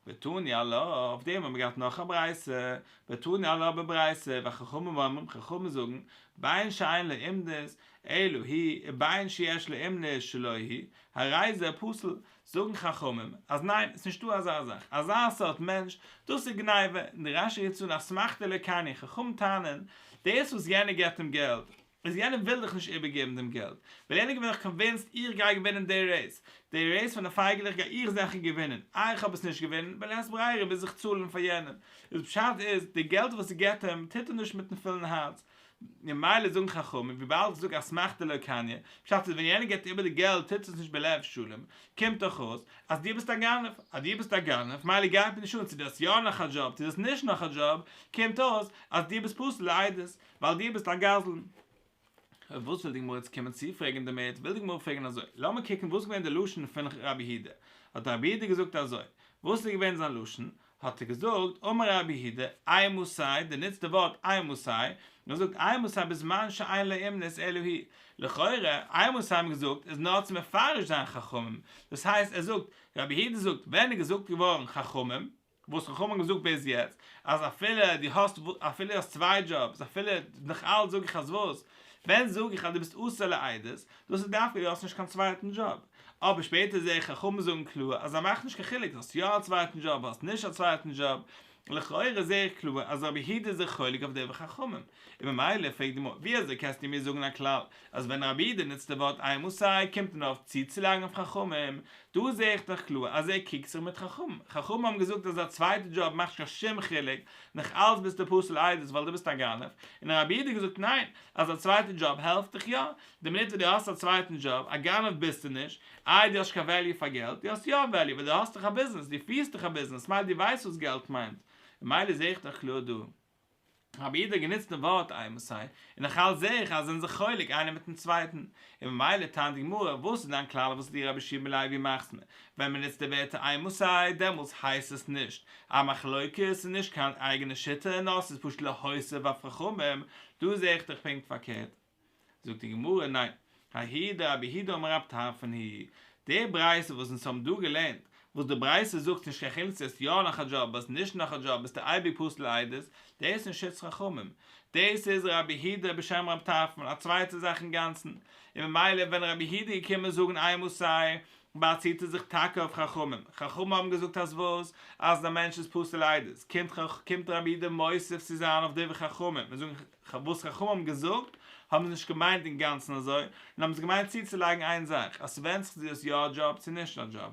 ותני עלה, אויף דעם האבן מיר געהאט נאך א ברייתא, ותני עלה בברייתא, וחכמים אומרים, חכמים זאגן, בין שאין לו אומנות, אלא היא, ובין שיש לו אומנות שלא היא, הרי זה פסול, זאגן חכמים, אז ניין, עס איז נישטא אזא זאך, אזא סארט מענטש, דאס איז גניבה, און די רש"י רופט אן אסמכתא לא קניא, חכמים טענה'ן, דאס וואס יענער געבט אים געלט, איז יענער וויל דאך נישט איבערגעבן דעם געלט, ווייל יענער געווען דאך convinced איך גיי געווינען די race, די race פון די פייגעלעך גיי איך זעכער געווינען, איי איך האב עס נישט געווינען, בלית ברירה מוז איך צאלן פאר יענעם, איז פשט איז, די געלט וואס ער געבט אים טוט ער נישט מיטן פולן הארץ, ממילא זאגן חכמים וויבאלד איך זאג אסמכתא לא קניא, פשט איז ווען יענער געבט איבער די געלט טוט עס נישט בלב שלם, קומט דאך אויס אז דו ביסט א גנב, אז דו ביסט א גנב מילא גייט מיר נישט אן צו דו האסט יא נאך א דזשאב צו דו האסט נישט נאך א דזשאב, קומט אויס אז דו ביסט פסול לעדות, ווייל דו ביסט א גזלן. וואס וויל די גמרא יעצט קומען צו פרעגן דערמיט? וויל די גמרא פרעגן אזוי, לאמיר קוקן וואס איז געווען די לשון פון רבי יהודה, האט רבי יהודה געזאגט אזוי, וואס איז געווען זיין לשון? האט ער געזאגט, אמר רבי יהודה, אימתי, דו נוצט די ווארט אימתי, און ער זאגט אימתי בזמן שאין לו אומנות אלא היא, לכאורה, אימתי האבן געזאגט איז נאר צו מפרש זיין חכמים, דאס הייסט ער זאגט, רבי יהודה זאגט, ווען איז געזאגט געווארן חכמים? וואס חכמים האבן געזאגט ביז יעצט, אז אפילו דו האסט אפילו האסט צוויי דזשאבס, אפילו נאך אלץ זאג איך אז וואס, ווען זאג איך אז דו ביסט אסור לעדות, דאס איז דווקא דו האסט נישט קיין צווייטן דזשאב. אבער שפעטער זעה איך חכמים זאגן קלאר אז זיי מאכן נישט קיין חילוק האסט יא א צווייטן דזשאב האסט נישט א צווייטן דזשאב, לכאורה זעה איך קלאר אז רבי יהודה איז זיך חולק אויף דברי חכמים, און ממילא פרעגט די גמרא ווי אזוי קענסטו מיר זאגן א כלל אז ווען רבי יהודה נוצט די ווארט אימתי קומט ער נאר אויף צוצולייגן אויף חכמים, דא זעה איך דאך קלאר אז ער קריגט זיך מיט חכמים, חכמים האבן געזאגט אז א צווייטע דזשאב מאכט נישט קיין שום חילוק, נאך אלץ ביסטו פסול עדות ווייל דו ביסט א גנב, און רבי יהודה האט געזאגט ניין, אז א צווייטע דזשאב העלפט דיך יא, די מינוט וואס דו האסט א צווייטן דזשאב, א גנב ביסטו נישט, איי דו האסט נישט קיין value פאר געלט, דו האסט יא value ווייל דו האסט דאך א ביזנעס, דו פירסט דאך א ביזנעס, מילא דו ווייסט וואס געלט מיינט, ממילא זעה איך דאך קלאר דא. רבי יהודה האט גענוצט דעם ווארט אימתי, און נאך אלץ זעה איך אז זיי זענען זיך חולק איינער מיטן צווייטן, און ממילא טענה'ט די גמרא, וואס איז דיין כלל וואס דו רבי יהושע בן לוי מאכסט מיר, ווען מען נוצט די ווערטער אימתי דעמאלטס הייסט עס נישט א מחלוקת, ס'איז נישט קיין אייגענע שיטה נאר ס'איז פשוט להוסיף אויף חכמים, דא זעה איך דאך פונקט פארקערט. זאגט די גמרא, ניין, ההיא דרבי יהודה אמר רב טרפון היא, די ברייתא וואס אונז האבן דא געלערנט, וואס די ברייתא זאגט נישט קיין חילוק צו האסט יא נאך א דזשאב האסט נישט נאך א דזשאב ביסטו אייביג פסול לעדות, דאס איז נישט שיטת חכמים, דאס איז רבי יהודה בשם רב טרפון, א צווייטע זאך אינגאנצן, און ממילא ווען רבי יהודה איז געקומען זאגן אימתי באציט ער זיך טאקע אויף חכמים, חכמים האבן געזאגט אז וואס? אז א מענטש איז פסול לעדות, קומט קומט רבי יהודה מוסיף צו זיין אויף דברי חכמים און זאגן וואס חכמים האבן געזאגט, האבן זיי נישט געמיינט אינגאנצן אזוי, נאר האבן זיי געמיינט צוצולייגן איין זאך, אז ס'ווענדט זיך צו דו האסט יא א דזשאב צו נישט א דזשאב.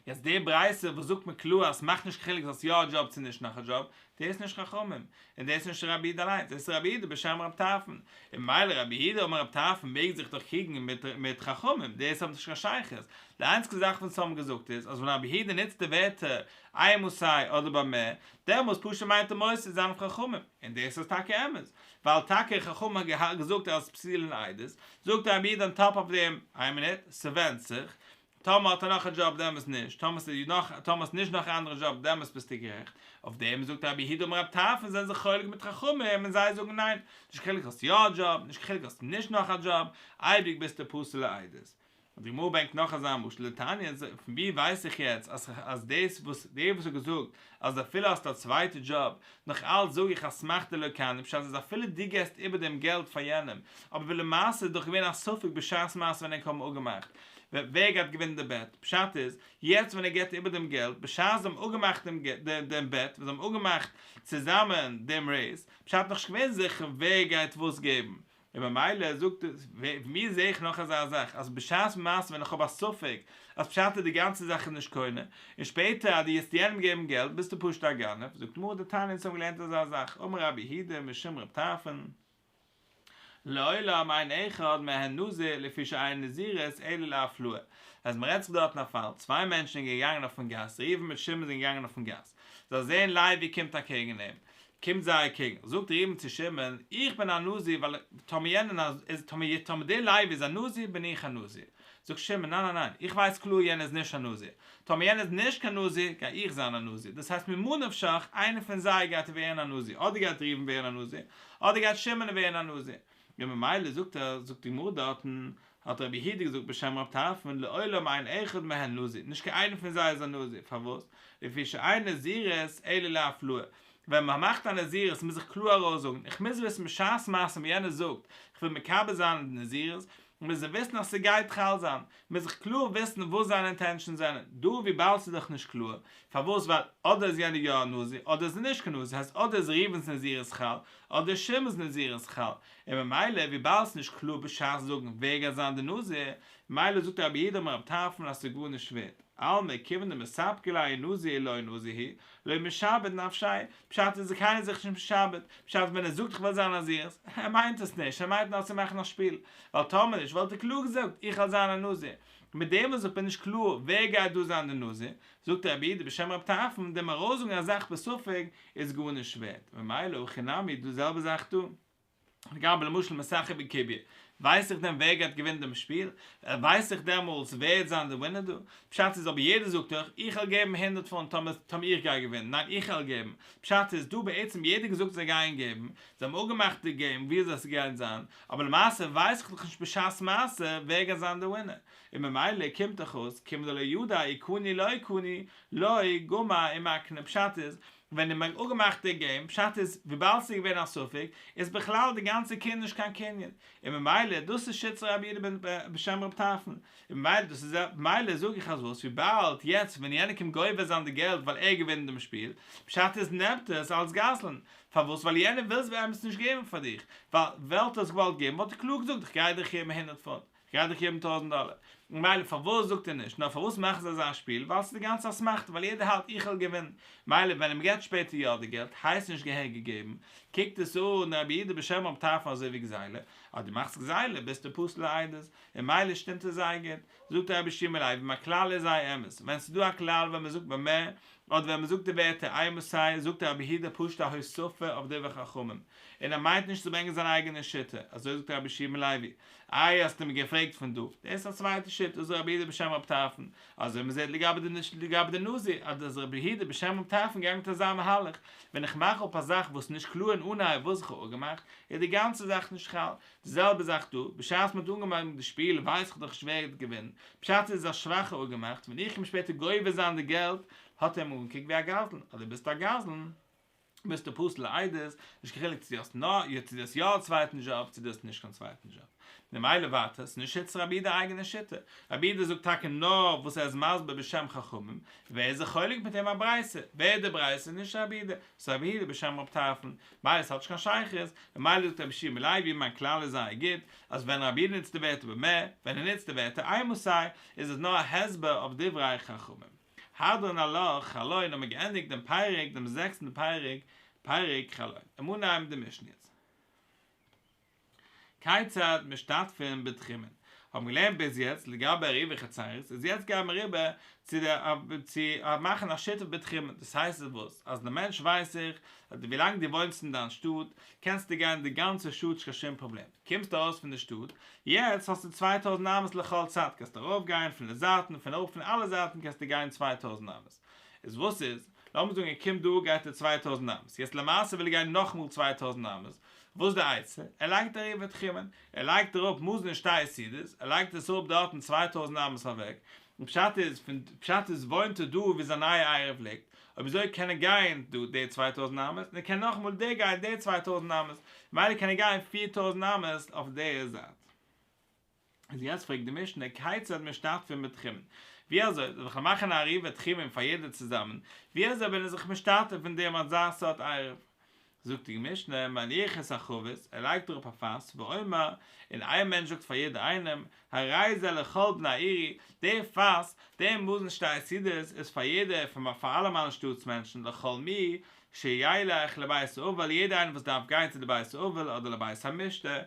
יעצט די ברייתא וואס זאגט מיר קלאר אז ס'מאכט נישט קיין חילוק האסט יא א דזשאב צו נישט נאך א דזשאב, דאס איז נישט חכמים, און דאס איז נישט רבי יהודה אליינס, דאס איז רבי יהודה בשם רב טרפון, און ממילא רבי יהודה אמר רב טרפון מעג זיך דאך קריגן מיט חכמים, דאס האט נישט קיין שייכות, די איינציגסטע זאך וואס האבן געזאגט איז אז ווען רבי יהודה נוצט די ווערטער אימתי אדער במה, דעמאלס פשוט מיינט ער מוסיף זיין אויף חכמים, און דאס איז טאקע אמת, ווייל טאקע חכמים האבן געזאגט אז פסולין לעדות, זאגט רבי יהודה אן טאפ אויף דעם, איין מינוט, ס'ווענדט זיך, טאמער האט ער נאך א דזשאב דעמאלס נישט, טאמער ס'איז נאך, טאמער האסט נישט נאך א אנדערע דזשאב דעמאלס ביסטו גערעכט, אויף דעם זאגט רבי יהודה אמר רב טרפון זענען זיך חולק מיט חכמים און זיי זאגן ניין, נישט קיין חילוק האסט יא א דזשאב, נישט קיין חילוק האסט נישט נאך א דזשאב, אייביג ביסטו פסול לעדות. און די גמרא ברענגט נאך אזא משל דתניא, פון ווי ווייס איך יעצט אז אז דאס וואס דער וואס האט געזאגט אז אפילו האסט א צווייטע דזשאב נאך אלץ זאג איך אסמכתא לא קני פשט איז אפילו דו געסט איבער דעם געלט פאר יענעם אבער ווי למעשה איז דאך געווען א ספק בשעת מעשה ווען ענק האבן אפגעמאכט ווער גייט געווינען די בעט פשט איז יעצט ווען ער געבט איבער דעם געלט בשעת זיי האבן אפגעמאכט דעם דעם בעט ווען זיי האבן אפגעמאכט צוזאמען דעם רעיס פשט נאכנישט געווען זיכער ווער גייט וואס געבן און ממילא זאגט עס, ווי זעה איך נאך אזא זאך, אז בשעת מעשה ווען איך האב א ספק אז פשט איז די גאנצע זאך איז נישט קונה, און שפעטער אז דו גייסט יענעם געבן געלט ביסטו פשוט א גנב, זאגט די גמרא דתניא אונז האבן געלערנט אזא זאך, אמר רבי יהודה משום רב טרפון, לעולם אין אחד מהן נזיר לפי שאין נזירות אלא להפלאה, אז מען רעדט זיך דארטן א פאל, צוויי מענטשן זענען געגאנגען אויפן גאס, ראובן מיט שמעון זענען געגאנגען אויפן גאס, זיי זעען לוי קומט אקעגן אים, קומט זיי אקעגן, זאגט ראובן צו שמעון, איך בין א נזיר ווייל טאמער יענער איז טאמער טאמער דער לוי איז א נזיר בין איך א נזיר. זאגט שמעון, ניין ניין ניין, איך ווייס קלאר יענער איז נישט א נזיר, טאמער יענער איז נישט קיין נזיר גיי איך זיין א נזיר, דאס הייסט ממה נפשך איינער פון זיי גייט ווערן א נזיר, אדער גייט ראובן ווערן א נזיר, אדער גייט שמעון ווערן א נזיר. און ממילא זאגט ער, זאגט די גמרא דארטן, האט רבי יהודה געזאגט בשם רב טרפון, לעולם אין אחד מהן נזיר, נישט קיין איינער פון זיי איז א נזיר, פארוואס? לפי שאין נזירות אלא להפלאה, ווען מען מאכט א נזירות מוז איך קלאר ארויסזאגן, איך מוז וויסן בשעת מעשה ווען יענער זאגט, איך וויל מקבל זיין די נזירות, מוז ער וויסן אז ס'גייט חל זיין, מוז איך קלאר וויסן וואס זיינע אינטענשאנס זענען, דא וויבאלד ס'איז דאך נישט קלאר, פארוואס ווייל אדער איז יענער יא א נזיר אדער איז ער נישט קיין נזיר, הייסט אדער איז ראובן'ס נזירות חל, אדער שמעון'ס נזירות חל, און ממילא וויבאלד ס'איז נישט קלאר בשעת זאגן ווער גייט זיין די נזיר, ממילא זאגט רבי יהודה אמר רב טרפון אז ס'איז גארנישט ווערט, אלמא כיוון דמספקא ליה נזיר אי לא נזיר הוא, לא משעבד נפשיה, פשט איז קיינער זיך נישט משעבד, פשט ווען ער זאגט איך וויל זיין א נזיר, ער מיינט עס נישט, ער מיינט נאר צו מאכן א שפיל, ווייל טאמער נישט וואלט ער קלאר געזאגט איך וועל זיין א נזיר, מיט דעם וואס איך בין נישט קלאר ווער גייט דא זיין די נזיר, זאגט רבי יהודה בשם רב טרפון, דעם ארויסזאגן א זאך בספק איז גארנישט ווערט, ממילא הכי נמי די זעלבע זאך דא. לגבי למשל משחק בקוביא, ווייס איך דען ווער גייט געווינען דעם שפיל? ווייס איך דעמאלטס ווער וועט זיין די ווינער דא? פשט איז אבער יעדער זאגט דאך איך וועל געבן הונדערט פונט טאמער טאמער איך גיי געווינען, ניין איך וועל געבן, פשט איז דא בעצם יעדער געזאגט זיי גייען געבן, זיי האבן אפגעמאכט די געים ווי אזוי ס'גייט זיין, אבער למעשה ווייס איך דאך נישט בשעת מעשה ווער גייט זיין די ווינער, און ממילא קומט דאך אויס כיוון דלא ידע אי קני לא קני לא גמר ומקנה, פשט איז ווען מען האט אפגעמאכט די געים, פשט איז וויבאלד ס'איז געווען א ספק, איז בכלל די גאנצע קנין נישט קיין קנין, און ממילא דאס איז שיטת רבי יהודה בשם רב טרפון, און ממילא דאס איז ממילא זאג איך אז וואס וויבאלד יעצט ווען יענער קומט גובה זיין די געלט ווייל ער געווינט דעם שפיל, פשט איז נעמט ער עס אלס גזלן, פארוואס ווייל יענער וויל עס באמת נישט געבן פאר דיך, ווייל וואלט ער עס געוואלט געבן וואלט ער קלאר געזאגט איך גיי דיך געבן הונדערט פונט, כ'גיי דיך געבן טויזנט דאלער. מילא פארוואס זאגט ער נישט? נאר פארוואס מאכן זיי אזא שפיל? ווייל ס'איז די גאנצע אסמכתא, ווייל יעדער האלט איך וועל געווינען. מילא ווען מ'געט שפעטער יא די געלט, הייסט נישט געהעריג געגעבן, קוקט עס אן רבי יהודה בשם רב טרפון אזוי ווי גזילה, אז דו מאכסט גזילה ביסטו פסול לעדות, און מילא שטימט עס זייער גוט. זאגט רבי יהושע בן לוי, מיין כלל איז זייער אמת, ווען ס'איז דא א כלל ווען מ'זאגט במה, אדער ווען מ'זאגט די ווערטער אימתי, זאגט רבי יהודה פשוט א הוספה אויף דברי חכמים, און ער מיינט נישט צו ברענגען זיין אייגענע שיטה, אזוי זאגט רבי יהושע בן לוי. איי האסטו מיר געפרעגט פון דא? דאס איז א צווייטע שיטה, זאגט רבי יהודה בשם רב טרפון, אזוי מען זעט לגבי די לגבי די נזיר, אז דאס רבי יהודה בשם רב טרפון געגאנגען מיט אזא מהלך, ווען איך מאך אפ א זאך וואס איז נישט קלאר אין אנהייב וואס איך האב אפגעמאכט, איז די גאנצע זאך נישט חל. די זעלבע זאך דא, בשעת מען האט אנגעמאכט די שפיל ווייס איך דאך נישט ווער גייט געווינען, פשט איז א שוואכע אפגעמאכט, ווען איך קום שפעטער גובה זיין די געלט, האט ער אים אנגעקוקט ווי א גזלן, אז דו ביסט א גזלן. ביסטו פסול לעדות, נישט קיין חילוק צו דו האסט נאר, צו דו האסט יא א צווייטן דזשאב, צו דו האסט נישט קיין צווייטן דזשאב. ממילא ווייטער, ס'איז נישט שיטת רבי יהודה אייגענע שיטה. רבי יהודה זאגט טאקע נאר וואס ער איז מסביר בשם חכמים, ווער איז זיך חולק מיט אים א ברייתא? ווער איז די ברייתא? נישט רבי יהודה, ס'איז רבי יהודה בשם רב טרפון. ממילא ס'האט נישט קיין שייכות, ממילא זאגט רבי יהושע בן לוי מיין כלל איז זייער גוט, אז ווען רבי יהודה נוצט די ווערטער במה, ווען ער נוצט די ווערטער אימתי, איז עס נאר א הסבר אויף דברי חכמים. הדרן עלך חלון האבן מיר געענדיגט דעם פרק, דעם זעקסטן פרק, פרק חלון. לאמיר אנהייבן די משנה יעצט. כיצד משתתפין בתחומין? האבן געלערנט ביז יעצט לגבי עירובי חצירות, איז יעצט גייען מיר אריבער צו די צו מאכן א שיתוף בתחומין, דאס הייסט איז וואס? אז די מענטש ווייס איך אז ווילאנג דו וואוינסט אין דיין שטאט קענסטו גיין די גאנצע שטאט נישט קיין שום פראבלעם, קומסט ארויס פון די שטאט, יעצט האסטו 2000 אמות לכל צד, קענסטו ארויף גיין פון די זייטן, פון אויבן פון אלע זייטן קענסטו גיין 2000 אמות. איז וואס איז? לאמיר זאגן ער קומט דא גייט ער 2000 אמות, יעצט למעשה וויל ער גיין נאכאמאל 2000 אמות, וואס איז די עצה? ער לייגט עירובי תחומין, ער לייגט אראפ מזון שתי סעודות, ער לייגט עס אראפ דארטן 2000 אמות אוועק, און פשט איז, פון פשט איז וואוינט ער דא ווי זיין נייע עירוב ליגט, אויב אזוי קען ער גיין דא די 2000 אמות, און ער קען נאכאמאל דא גיין די 2000 אמות, ממילא קען ער גיין 4000 אמות אויף די זייט. איז יעצט פרעגט די משנה כיצד משתתפין בתחומין, ווי אזוי זאל איך מאכן א עירובי תחומין פאר יעדער צוזאמען, ווי אזוי בין איך זיך משתתף אין דעם אזא סארט עירוב? זאגט די משנה מניח את החבית, ער לייגט אראפ א פאס, ואומר, און איין מענטש זאגט פאר יעדער איינעם, הרי זה לכל בני עירי, די פאס, די מזון שתי סעודות איז פאר יעדער, פאר אלע מיינע שטאטס מענטשן, לכל מי שילך לבית האבל, יעדער איינער וואס דארף גיין צו די בית האבל אדער לבית המשתה,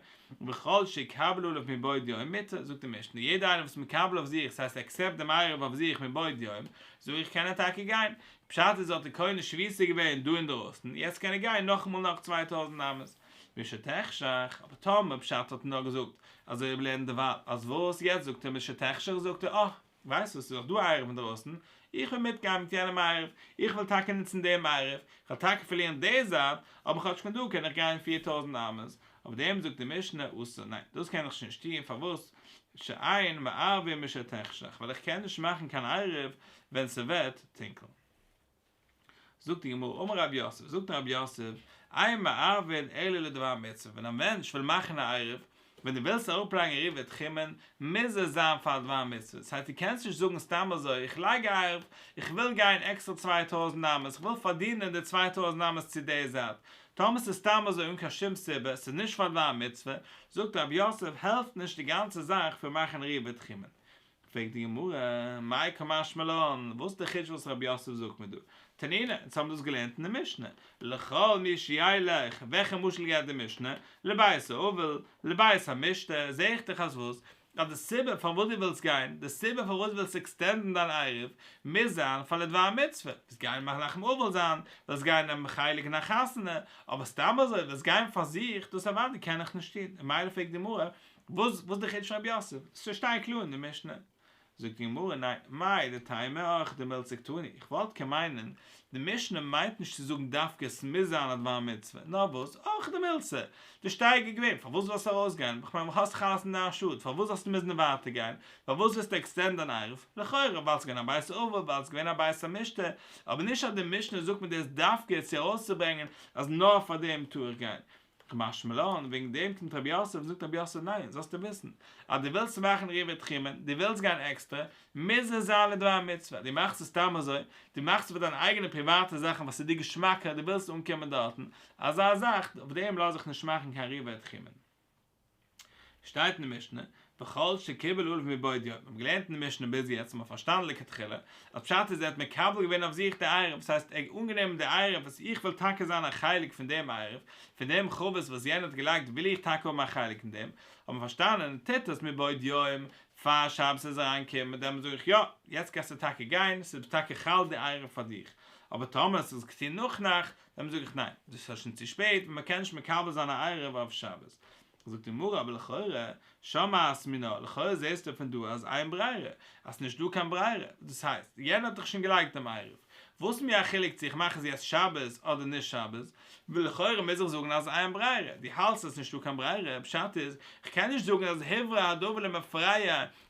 וכל שיקבל עליו מבעוד יום מותר, זאגט די משנה, יעדער איינער וואס מקבל אויף זיך, ס'הייסט עקסעפט דעם עירוב אויף זיך מבעוד יום, זאג איך קען ער טאקע גיין, פשט איז האט ער קונה שביתה געווען דא אינדערויסן, יעצט קען ער גיין נאכאמאל נאך 2000 אמות. משתחשך, אבער טאמער פשט האט ער נאר געזאגט אזוי ווי לערנט דערווייל, אז וואס יעצט זאגט ער משתחשך זאגט ער אה, ווייסט וואס ס'איז דאך דא א עירוב אינדערויסן, איך וויל מיטגיין מיט יענעם עירוב, איך וויל טאקע נוצן דעם עירוב, איך וועל טאקע פארלירן די זייט, אבער כאטש פון דא קען איך גיין 4000 אמות, אויף דעם זאגט די משנה אסור, ניין, דאס קען איך שוין נישט טון, פארוואס? שאין מערבין משתחשך, ווייל איך קען נישט מאכן קיין עירוב ווען ס'ווערט טונקל. זאגט די גמרא, אמר רב יוסף, זאגט רב יוסף, אין מערבין אלא לדבר מצוה, ווען א מענטש וויל מאכן א עירוב, ווען דו ווילסט אראפלייגן עירובי תחומין, מוז עס זיין פאר א דבר מצוה, דאס הייסט דו קענסט נישט זאגן סתם אזוי, איך לייג א עירוב, איך וויל גיין עקסטער 2000 אמות, איך וויל פארדינען די 2000 אמות צו די זייט, טאמער ס'איז סתם אזוי אן קיין שום סיבה, ס'איז נישט פאר דבר מצוה, זאגט רב יוסף, העלפט נישט די גאנצע זאך פון מאכן עירובי תחומין. פרעגט די גמרא, מאי קא משמע לן, וואס איז די חידוש וואס רב יוסף זאגט מיר דא? תנינא, אונז האבן דאס געלערנט אין די משנה, לכל מי שילך, וועלכע משל געבט די משנה? לבית האבל, לבית המשתה, זעה איך דאך אז וואס? אז די סיבה פארוואס דו ווילסט גיין, די סיבה פארוואס דו ווילסט עקסטענדן דיין עירוב, מוז זיין פאר לדבר מצוה, ווילסט גיין מנחם אבל זיין, ווילסט גיין נעמען חלק אין א חתונה, אבער סתם אזוי ווילסט גיין פאר זיך, דאס אוודאי קען איך נישט טון, און ממילא פרעגט די גמרא, וואס וואס די חידוש פון רב יוסף? ס'שטייט קלאר אין די משנה. זאגט די גמרא, ניין, מהו דתימא אורחא דמילתא קתני, איך וואלט קען מיינען, די משנה מיינט נישט צו זאגן דווקא עס מוז זיין א דבר מצוה, נאר וואס, אורחא דמילתא, די שטייגער איז געווען, פארוואס זאלסטו ארויסגיין, איך מיין האסט דאך אלעס אין דיין שטאט, פארוואס זאלסטו מוזן ווייטער גיין, פארוואס ווילסטו עקסטענדן דיין עירוב, לכאורה ווייל ס'איז געווען א בית אבל, ווייל ס'איז געווען א בית המשתה, אבער נישט אז די משנה זאגט מיר דאס דווקא צו ארויסצוברענגען אז נאר פאר דעם טאר איך גיין, קא משמע לן, וועגן דעם קומט רב יוסף און זאגט רב יוסף ניין, זאלסטו וויסן, אז דו ווילסט מאכן עירובי תחומין, דו ווילסט גיין עקסטרע, מוז עס זיין לדבר מצוה, דו מאכסט עס סתם אזוי, דו מאכסט עס פאר דיינע אייגענע פריוואטע זאכן וואס איז דיר געשמאקער, דו ווילסט אנקומען דארטן, אזא זאך, אויף דעם לאז איך נישט מאכן קיין עירובי תחומין. שטייט אין די משנה, וכל שקיבל עליו מבעוד יום, מיר האבן געלערנט אין די משנה ביז יעצט און מ'האט פארשטאנען לכתחילה, אז פשט איז ער האט מקבל געווען אויף זיך די עירוב, דאס הייסט ער האט אנגענומען די עירוב וואס איך וויל טאקע זיין א חלק פון דעם עירוב, פון דעם חבית וואס יענער האט געלייגט וויל איך טאקע האבן א חלק אין דעם, האט מען פארשטאנען, טוט עס מבעוד יום, פאר שבת איז אריינגעקומען, דעמאלט זאג איך יא, יעצט קענסטו טאקע גיין, ס'איז טאקע חל די עירוב פאר דיך, אבער טאמער האסטו עס געטון נאך נאכט, דעמאלט זאג איך ניין, דאס איז שוין צו שפעט, מען קען נישט מקבל זיין א עירוב אויף שבת. זאגט די גמרא אבער לכאורה, שמעת מינה, לכאורה זעסטו פון דא אז אין ברירה, אז ס'נישט דא קיין ברירה, דאס הייסט, יענער האט דאך שוין געלייגט דעם עירוב, וואס מיר א חילוק צו איך מאך עס יעצט שבת אדער נישט שבת, ולכאורה מוז איך זאגן אז אין ברירה, דו האלטסט אז ס'נישטא קיין ברירה, פשט איז, כ'קען נישט זאגן אז הוברר הדבר למפרע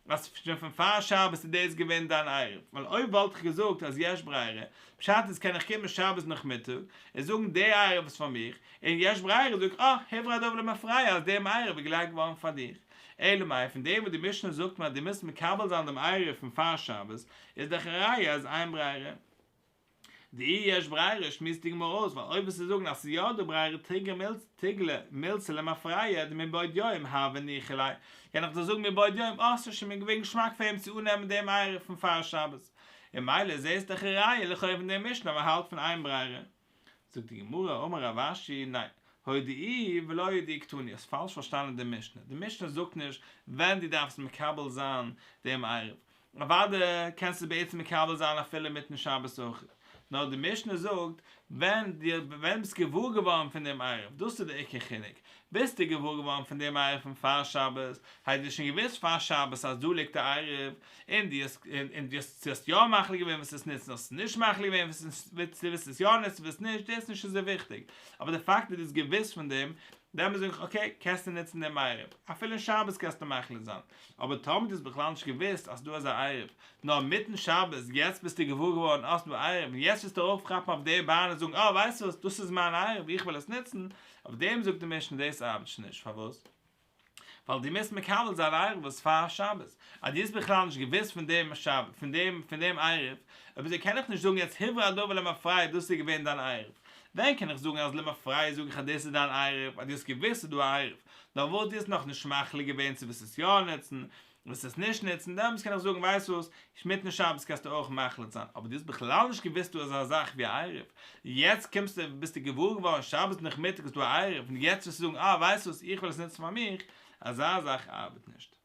אז שוין פון פאר שבת איז דאס געווען דיין עירוב, ווייל אויב וואלט איך געזאגט אז יש ברירה, פשט איז קען איך קומען שבת נאכמיטאג און זאגן די עירוב איז פאר מיך, און יש ברירה זאג איך אה, הוברר הדבר למפרע אז דעם עירוב איז געלייגט געווארן פאר דיך. אלא מאי פון דעם וואס די משנה זאגט מיר אז דו מוזט מקבל זיין דעם עירוב פון פאר שבת, איז דאך א ראיה אז אין ברירה. דאי יש ברירה שמועסט די גמרא אויס ווייל אויב וועסטו זאגן אז ס'איז יא דא ברירה תיגלי מילתא למפרע דמבעוד יום הוה ניחא ליה קען איך דיר זאגן מבעוד יום אה ס'איז שוין געווען געשמאק פאר אים צו אננעמען דעם עירוב פון פאר שבת און ממילא זעסט דאך א ראיה לכאו' פון דעם משנה אז מ'האלט פון אין ברירה. זאגט די גמרא אמר רב אשי ניין הודיעוהו ולא הודיעוהו קתני האסט פאלש פארשטאנען די משנה די משנה זאגט נישט ווען דו דארפסט מקבל זיין דעם עירוב אוודאי קענסטו בעצם מקבל זיין אפילו אינמיטן שבת אויך, נאר די משנה זאגט ווען דו ווען ביסט געוואר געווארן פון דעם עירוב, דאס איז די עיקר חילוק, ביסטו געוואר געווארן פון דעם עירוב פון פאר שבת, הייסט דו האסט שוין געוואוסט פאר שבת אז דא ליגט א עירוב, און דו האסט און דו האסט האסט יא מחליט געווען וועסט עס נוצן האסט נישט מחליט געווען וועסט עס יא נוצן וועסט נישט, דאס איז נישט אזוי וויכטיג, אבער די פאקט אז דו האסט געוואוסט פון דעם, דעמאלס זאג איך אקעי קענסטו נוצן דעם עירוב, אפילו אין שבת קענסטו מחליט זיין, אבער טאמער דו האסט בכלל נישט געוואוסט אז ס'דא אזא עירוב, נאר אינמיטן שבת יעצט ביסטו געוואר געווארן אז ס'דא עירוב און יעצט ווילסטו ארויפכאפן אויף די באן און זאגן אה ווייסט וואס דאס איז מיין עירוב איך וויל עס נוצן, אויף דעם זאגט די משנה דאס ארבעט שוין נישט, פארוואס? ווייל דו מוזט מקבל זיין עירוב וואס פאר שבת, אז דו האסט בכלל נישט געוואוסט פון דעם שבת פון דעם פון דעם עירוב, אויב אזוי קען איך נישט זאגן יעצט הוברר הדבר למפרע דאס איז געווען דיין עירוב, ווען קען איך זאגן אז למפרע זאג איך אז דאס איז דיין עירוב אז דו האסט געוואוסט ס'איז דא א עירוב, נאר וואס דו האסט נאך נישט מחליט געווען צו וועסט עס יא נוצן, וועסט עס נישט נוצן, דעמאלטס קען איך זאגן ווייסט וואס, אינמיטן שבת קענסטו אויך מחליט זיין, אבער דו האסט בכלל נישט געוואוסט דא אזא זאך ווי א עירוב, יעצט קומסטו ביסטו געוואר געווארן שבת נאכמיטאג איז דא א עירוב און יעצט וועסטו זאגן אה ווייסט וואס איך וויל עס נוצן פאר מיך, אזא זאך ארבעט נישט.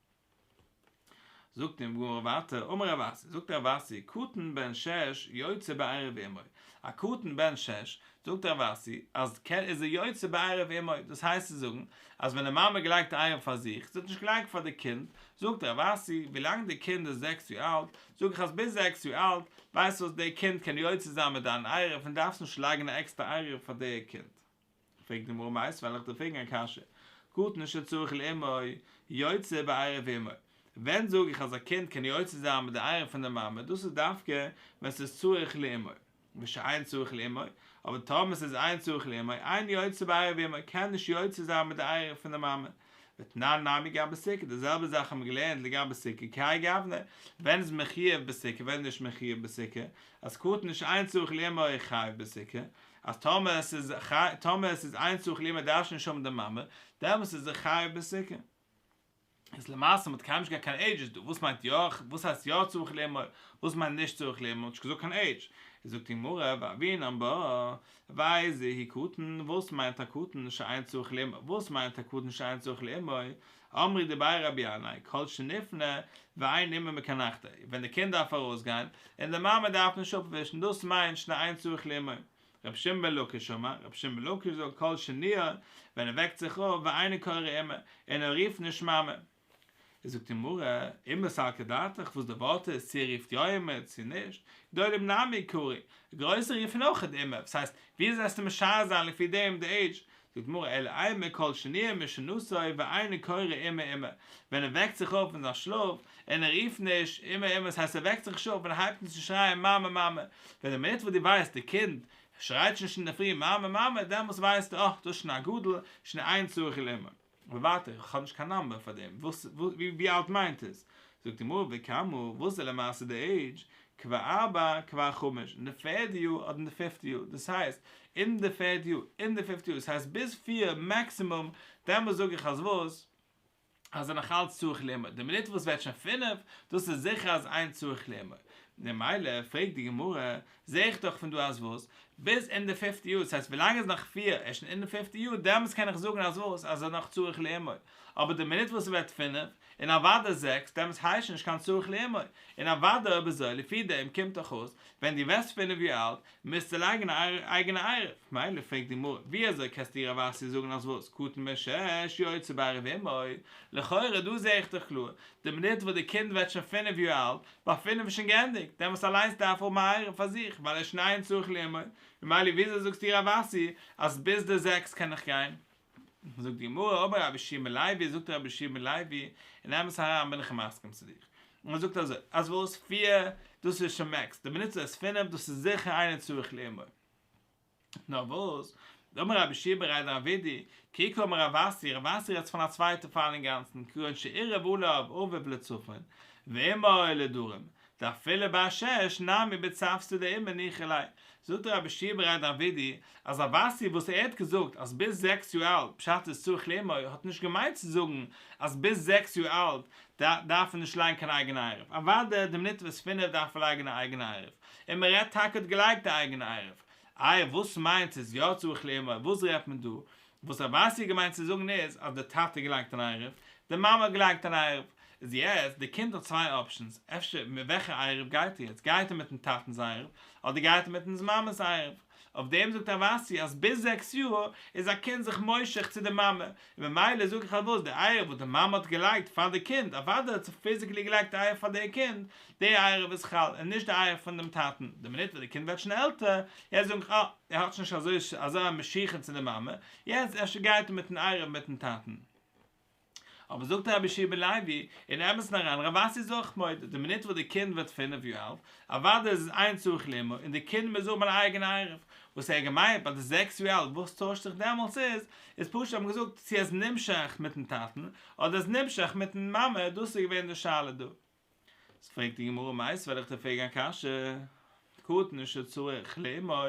זאגט די גמרא ווייטער, אמר רב אסי, זאגט רב אסי, קטן בן שש יוצא בעירוב אמו, א קטן בן שש, זאגט רב אסי, אז קען איז ער יוצא בעירוב אמו, דאס הייסט צו זאגן, אז ווען די מאמע געלייגט עירוב פאר זיך, זי האט נישט געלייגט פאר די קינד, זאגט רב אסי, ווילאנג די קינד איז זעקס יאר אלט, זאג איך אז ביז זעקס יאר אלט, ווייסט וואס, די קינד קען יוצא זיין מיט דיין עירוב און דארפסט נישט לייגן א עקסטער עירוב פאר די קינד. פרעגט די גמרא מיתיבי וועל איך דיר פרעגן א קשיא, קטן שצריך לאמו יוצא בעירוב אמו, ווען זאג איך אז א קינד קען יוצא זיין מיט די עירוב פון די מאמע, דאס איז דווקא ווען ס'איז צריך לאמו, ושאין צריך לאמו, אבער טאמער ס'איז אין צריך לאמו, אין יוצא בעירוב אמו, קען נישט יוצא זיין מיט די עירוב פון די מאמע. ותנן נמי גבי סוכה, די זעלבע זאך האבן מיר געלערנט לגבי סוכה, כי האי גוונא, ווען איז מען מחויב בסוכה ווען נישט מחויב בסוכה, אז קטן שאין צריך לאמו חייב בסוכה, אז טאמער עס איז טאמער עס איז אין צריך לאמו דארף שוין נישט האבן די מאמע, דעמאלס איז ער חייב בסוכה. איז למעשה מ'האט קיינמאל נישט געהאט קיין עידזשעס דא, וואס מיינט יא, וואס הייסט יא צריך לאמו, וואס מיינט נישט צריך לאמו, מ'האט נישט געזאגט קיין עידזש. איז זאגט די גמרא, והוינן בה, ואיזהו קטן, וואס מיינט א קטן שאין צריך לאמו, וואס מיינט א קטן שאין צריך לאמו, אמרי דבי רבי ינאי, כל שנפנה ואין אמו מקנחתו, ווען די קינד דארף ארויסגיין, און די מאמע דארף נישט אפווישן, דאס מיינט שאין צריך לאמו. רבי שמעון בן לקיש אמר, רבי שמעון בן לקיש זאגט כל שניעור, ווען ער וועקט זיך אויף, ואינו קורא אימא, און ער רופט נישט מאמע. איז זאגט די גמרא, אימא סלקא דעתך, וואס די ווארט איז, צו ער רופט יא אימא, צו נישט, גדולים נמי קרו, גרויסע רופן אויך אימא, וואס הייסט, ווי אזוי וועסטו משער זיין לפי דעם די עידזש? זאגט די גמרא אלא אימא כל שניעור משינתו ואינו קורא אימא אימא, ווען ער וועקט זיך אויף פון זיין שלאף, און ער רופט נישט אימא אימא, עס הייסט ער וועקט זיך נישט אויף און ער הייבט אן צו שרייען מאמע מאמע, ווען די מינוט וואס דו ווייסט די קינד שרייט שוין נישט אינדערפרי מאמע מאמע, דעמאלטס ווייסטו אה דאס איז שוין א גדול, שוין אין צריך לאמו. אבער ווייטער, איך האב נישט קיין נאמבער פאר דעם, וואס ווי אלט מיינט עס? זאגט די גמרא וכמה, וואס איז למעשה די עידזש? כבר ארבע כבר חמש, אין די פערדע יאר אדער אין די פיפטע יאר, דאס הייסט, אין די פערדע יאר, אין די פיפטע יאר, דאס הייסט ביז פיר מעקסימום, דעמאלס זאג איך אז וואס? אז ער נאך אלץ צריך לאמו, די מינוט וואס ווערט שוין פינף, דאס איז זיכער אז אין צריך לאמו. ממילא פרעגט די גמרא, זעה איך דאך פון דא אז וואס? ביז אין די פיפטע יאר, ס'הייסט ווילאנג ער איז נאך פיר, ער איז שוין אין די פיפטע יאר, דעמאלטס קען איך זאגן אז וואס? אז ער איז נאך צריך לאמו. אבער די מינוט וואס ער ווערט פינף, און אוודאי זעקס, דעמאלטס הייסט שוין נישט קיין צריך לאמו. און אוודאי אויב אזוי, לפי דעם קומט דאך אויס, ווען דו ווערסט פינף יאר אלט, מוזטו לייגן א אייגענע עירוב. מילא פרעגט די גמרא, ווי אזוי קענסטו רב אסי זאגן אז וואס? קטן בן שש יוצא בעירוב אמו? לכאורה דא זעה איך דאך קלאר, די מינוט וואס די קינד ווערט שוין פינף יאר אלט, ביי פינף איז שוין געענדיגט, דעמאלטס אליינס דארף ער האבן א עירוב פאר זיך, ווייל ער איז שוין אינו צריך לאמו, ממילא וויאזוי זאגסטו רב אסי אז ביז די זעקס קען איך גיין? זאגט די גמרא, אמר רבי יהושע בן לוי, זאגט רבי יהושע בן לוי, אין אמת אריין בין איך מסכים צו דיר. און ער זאגט אזוי, אז וואס פיר, דאס איז שוין מעקס, די מינוט ס'איז פינף, דאס איז זיכער אינו צריך לאמו. נאר וואס, דאמר רבי יהושע בריה דרב אידי, כי קאמר רב אסי, רב אסי רעדט פון א צווייטע פאל אינגאנצן, כגון שעירב עליו אביו לצפון, ואמו לדרום, דאפילו בר שש נמי בצוותא דאימיה ניחא ליה, זאגט רבי יהושע בריה דרב אידי, אז רב אסי וואס ער האט געזאגט אז ביז זעקס יאר אלט פשט איז צריך לאמו האט נישט געמיינט צו זאגן אז ביז זעקס יאר אלט דארף ער נישט לייגן קיין אייגענע עירוב, אוודאי די מינוט וואס פינף דארף ער לייגן א אייגענע עירוב, און מען רעדט טאקע האט געלייגט די אייגענע עירוב, איי וואס מיינט ס'איז יא צריך לאמו וואס רעדט מען דא? וואס רב אסי האט געמיינט צו זאגן איז אז די טאטע האט געלייגט אן עירוב, די מאמע האט געלייגט אן עירוב, איז יעצט די קינד האט צוויי options, אפשר מיט וועלכע עירוב גייט ער יעצט, גייט ער מיטן טאטנ'ס עירוב, אדער גייט ער מיטן מאמע'ס עירוב? אויף דעם זאגט רב אסי אז ביז זעקס יאר איז א קינד זיך מושך צו די מאמע, און ממילא זאג איך אז וואס די עירוב וואס די מאמע האט געלייגט פאר די קינד, אוודאי האט זי physically געלייגט די עירוב פאר די קינד, די עירוב איז חל, און נישט די עירוב פון דעם טאטן, די מינוט וואס די קינד ווערט שוין עלטער, יעצט זאג איך אה, ער האט שוין נישט אזוי אזא משיכה צו די מאמע, יעצט אפשר גייט ער מיטן עירוב מיטן טאטן. אבער זאגט רבי יהושע בן לוי, אין אמת'ן אריין, רב אסי איז אויך מודה, די מינוט וואס די קינד ווערט פינף יאר אלט, אוודאי איז עס אינו צריך לאמו, און די קינד מוז האבן אן אייגענע עירוב. וואס ער האט געמיינט ביי די זעקס יאר אלט וואס טוישט זיך דעמאלטס איז, איז פשוט האט מען געזאגט צו ער איז נמשך מיטן טאטן, אדער ער איז נמשך מיטן מאמע, דאס איז געווען די שאלה דא. איז פרעגט די גמרא מיתיבי וועל איך דיר פרעגן א קשיא, קטן שצריך לאמו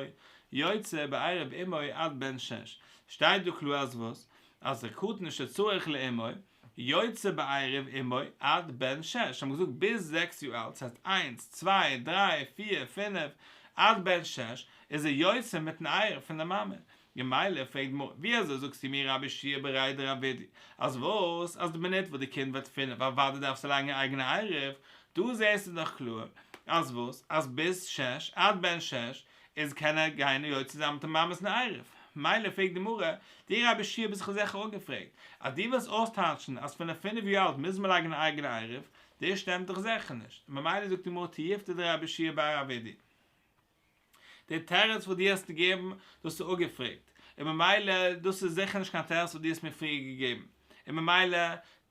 יוצא בעירוב אמו עד בן שש, שטייט דא קלאר אז וואס? אז דער קטן שצריך לאמו יוצא בעירוב אמו עד בן שש, האבן געזאגט ביז זעקס יאר אלט, ס'הייסט איינס, צוויי, דריי, פיר, פינף, עד בן שש, איז ער יוצא מיטן עירוב פון די מאמע, ממילא פרעגט די גמרא, ווי אזוי זאגסטו מיר רבי יהושע בריה דרב אידי, אז וואס? אז די מינוט וואס די קינד ווערט פינף אוודאי דארפסטו לייגן א אייגענע עירוב, דא זעסטו דאך קלאר אז וואס? אז ביז שש, עד בן שש, איז קען ער גיין יוצא זיין מיט די מאמע'ס עירוב. מילא פרעגט די גמרא, דו רבי יהושע ביסט זיך זיכער אפגעפרעגט, אז דו ווילסט אויסטייטשן אז פון די פינף יאר אלט מוז מען לייגן א אייגענע עירוב, דאס שטימט דאך זיכער נישט, ממילא זאגט די גמרא תיובתא דרבי יהושע בר רב אידי. די תירוץ וואס דו האסט געגעבן, דאס איז אפגעפרעגט, און ממילא דאס איז זיכער נישט קיין תירוץ וואס דו האסט מיר פריער געגעבן, און ממילא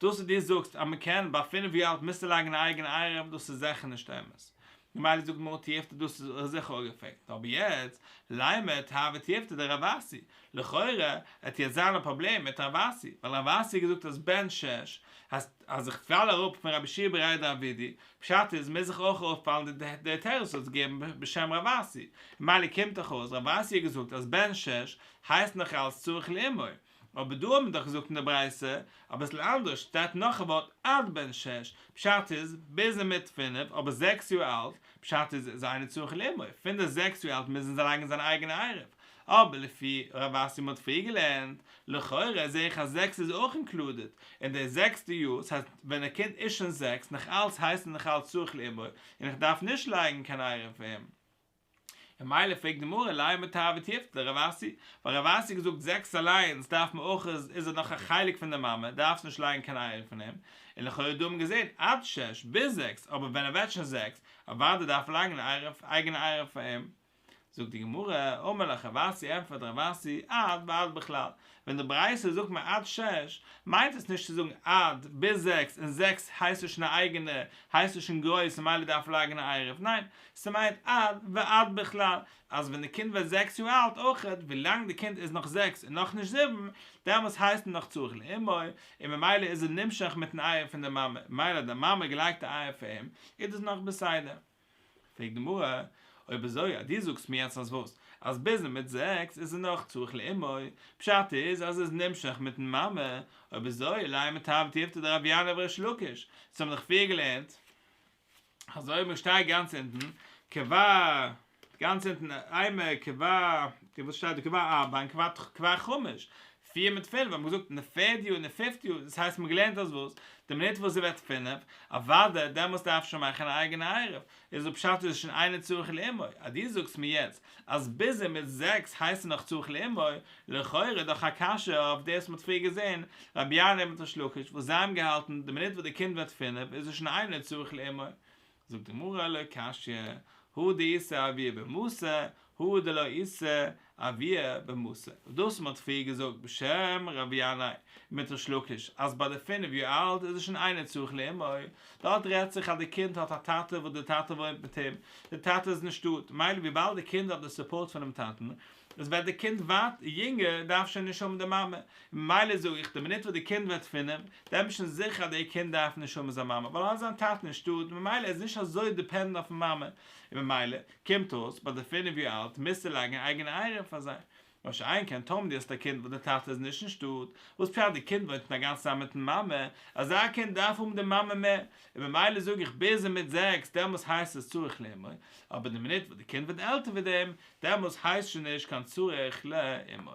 דאס וואס דו זאגסט אז מען קען ביי פינף יאר אלט מוזטו לייגן א אייגענע עירוב, דאס איז זיכער נישט אמת. ממילא זאגט די גמרא תיובתא דאס איז זיכער אפגעפרעגט. אבער יעצט, לימא תיהוי תיובתא דרב אסי, לכאורה עט יעצט זיין א פראבלעם מיט רב אסי, ווייל רב אסי האט געזאגט אז בן שש הייסט אז איך פאל אראפ פון רבי יהושע בריה דרב אידי, פשט איז מוז איך אויך אראפפאלן די תירוץ וואס האסט געגעבן בשם רב אסי, ממילא קומט דאך אויס רב אסי האט געזאגט אז בן שש הייסט נאך אלץ צריך לאמו, אבער דא האט מען דאך געזאגט אין די ברייתא אביסל אנדערש, שטייט נאך א ווארט עד בן שש, פשט איז ביז ער מיט פינף אבער זעקס יאר אלט, פשט איז איז אינו צריך לאמו, פון די זעקס יאר אלט מוזן זיי לייגן זיין אייגענע עירוב, אבער לפי רב אסי מ'האט פריער געלערנט, לכאורה זעה איך אז זעקס איז אויך included אין די זעקסטע יאר, ס'הייסט ווען א קינד איז שוין זעקס נאך אלץ הייסט ער נאך אלץ צריך לאמו און איך דארף נישט לייגן קיין עירוב פאר אים. און מילא פרעגט די גמרא לימא תיהוי תיובתא דרב אסי, ווייל רב אסי האט געזאגט זעקס אליינס דארף מען אויך איז ער נאך א חלק פון די מאמע דארפסט נישט לייגן קיין עירוב פון אים, און לכאורה דא האט מען געזען עד שש ביז זעקס אבער ווען ער ווערט שוין זעקס אוודאי דארף מען לייגן אייגענע עירוב פאר אים. זאגט די גמרא, אמר לך רב אסי, ענטפערט רב אסי, עד ועד בכלל, ווען די ברייתא זאגט מיר עד שש, מיינט עס נישט צו זאגן עד ביז זעקס און זעקס הייסט עס שוין א אייגענע, הייסט עס שוין גרויס און ממילא דארף לייגן א עירוב, ניין, ס'מיינט עד ועד בכלל, אז ווען די קינד ווערט זעקס יאר אלט אויכעט, ווילאנג די קינד איז נאך זעקס און נאכנישט זיבן, דעמאלטס הייסט ער נאך צריך לאמו, און ממילא איז ער נמשך מיטן עירוב פון די מאמע, ממילא אז די מאמע געלייגט א עירוב פאר אים, איז דאס נאך בסדר. פרעגט די גמרא, אויב אזוי אז דו זאגסט מיר יעצט אז וואס? אז ביז מיט זעקס איז ער נאך צריך לאמו, פשט איז אז ער איז נמשך מיטן מאמע, אויב אזוי לימא תיהוי תיובתא דרבי ינאי וריש לקיש, דאס האבן מיר דאך פריער געלערנט, אזוי ווי שטייט גאנץ אונטן, כבר. גאנץ אונטן אימא כבר, וואס שטייט דא כבר ארבע און כבר כבר חמש, פיר מיט פינף, האט מען געזאגט אין די פערד יאר און די פיפט יאר, דאס הייסט מען האט געלערנט אז וואס? די מינוט וואס זי ווערט פינף, אוודאי דעמאלטס דארף שוין מאכן א אייגענע עירוב, איז די פשט איז שוין אינו צריך לאמו, אז דו זאגסט מיר יעצט אז ביז ער מיט זעקס הייסט ער נאך צריך לאמו, לכאורה דאך א קשיא אויף דאס וואס מ'האט פריער געזען, רבי ינאי מיט ריש לקיש וואס זיי האבן געהאלטן די מינוט וואס די קינד ווערט פינף איז ער שוין אינו צריך לאמו. זאגט די גמרא לא קשיא, הא דאיתיה אבוה במתא, הא דלא איתיה אבוה במתא. דאס וואס מ'האט פריער געזאגט בשם רבי ינאי מיט ריש לקיש אז ביי די פינף יאר אלט איז ער שוין אינו צריך לאמו, דארט רעדט זיך אז די קינד האט א טאטע וואס די טאטע וואוינט מיט אים, די טאטע איז אין שטאט, מילא וויבאלד די קינד האט די support פונעם טאטן, איז ווערט די קינד ווייט יונגער דארף שוין נישט האבן די מאמע, ממילא זאג איך די מינוט וואס די קינד ווערט פינף, דען איז שוין זיכער אז די קינד דארף נישט האבן זיין מאמע ווייל ער האט זיין טאטן אין שטאט ממילא איז נישט אזוי dependent אויפן מאמע, און ממילא קומט אויס ביי די פינף יאר אלט מוזטו לייגן א אייגענע עירוב פאר זיי, מה שאין כן טאמער דו האסט א קינד וואס די טאטע איז נישט אין שטאט, וואס פשט די קינד וואוינט א גאנצע צייט מיטן מאמע, אזא קינד דארף האבן די מאמע מער, און ממילא זאג איך ביז און מיט זעקס דעמאלס הייסט עס צריך לאמו, אבער די מינוט וואס די קינד ווערט עלטער ווי דעם, דעמאלס הייסט שוין נישט קיין צריך לאמו.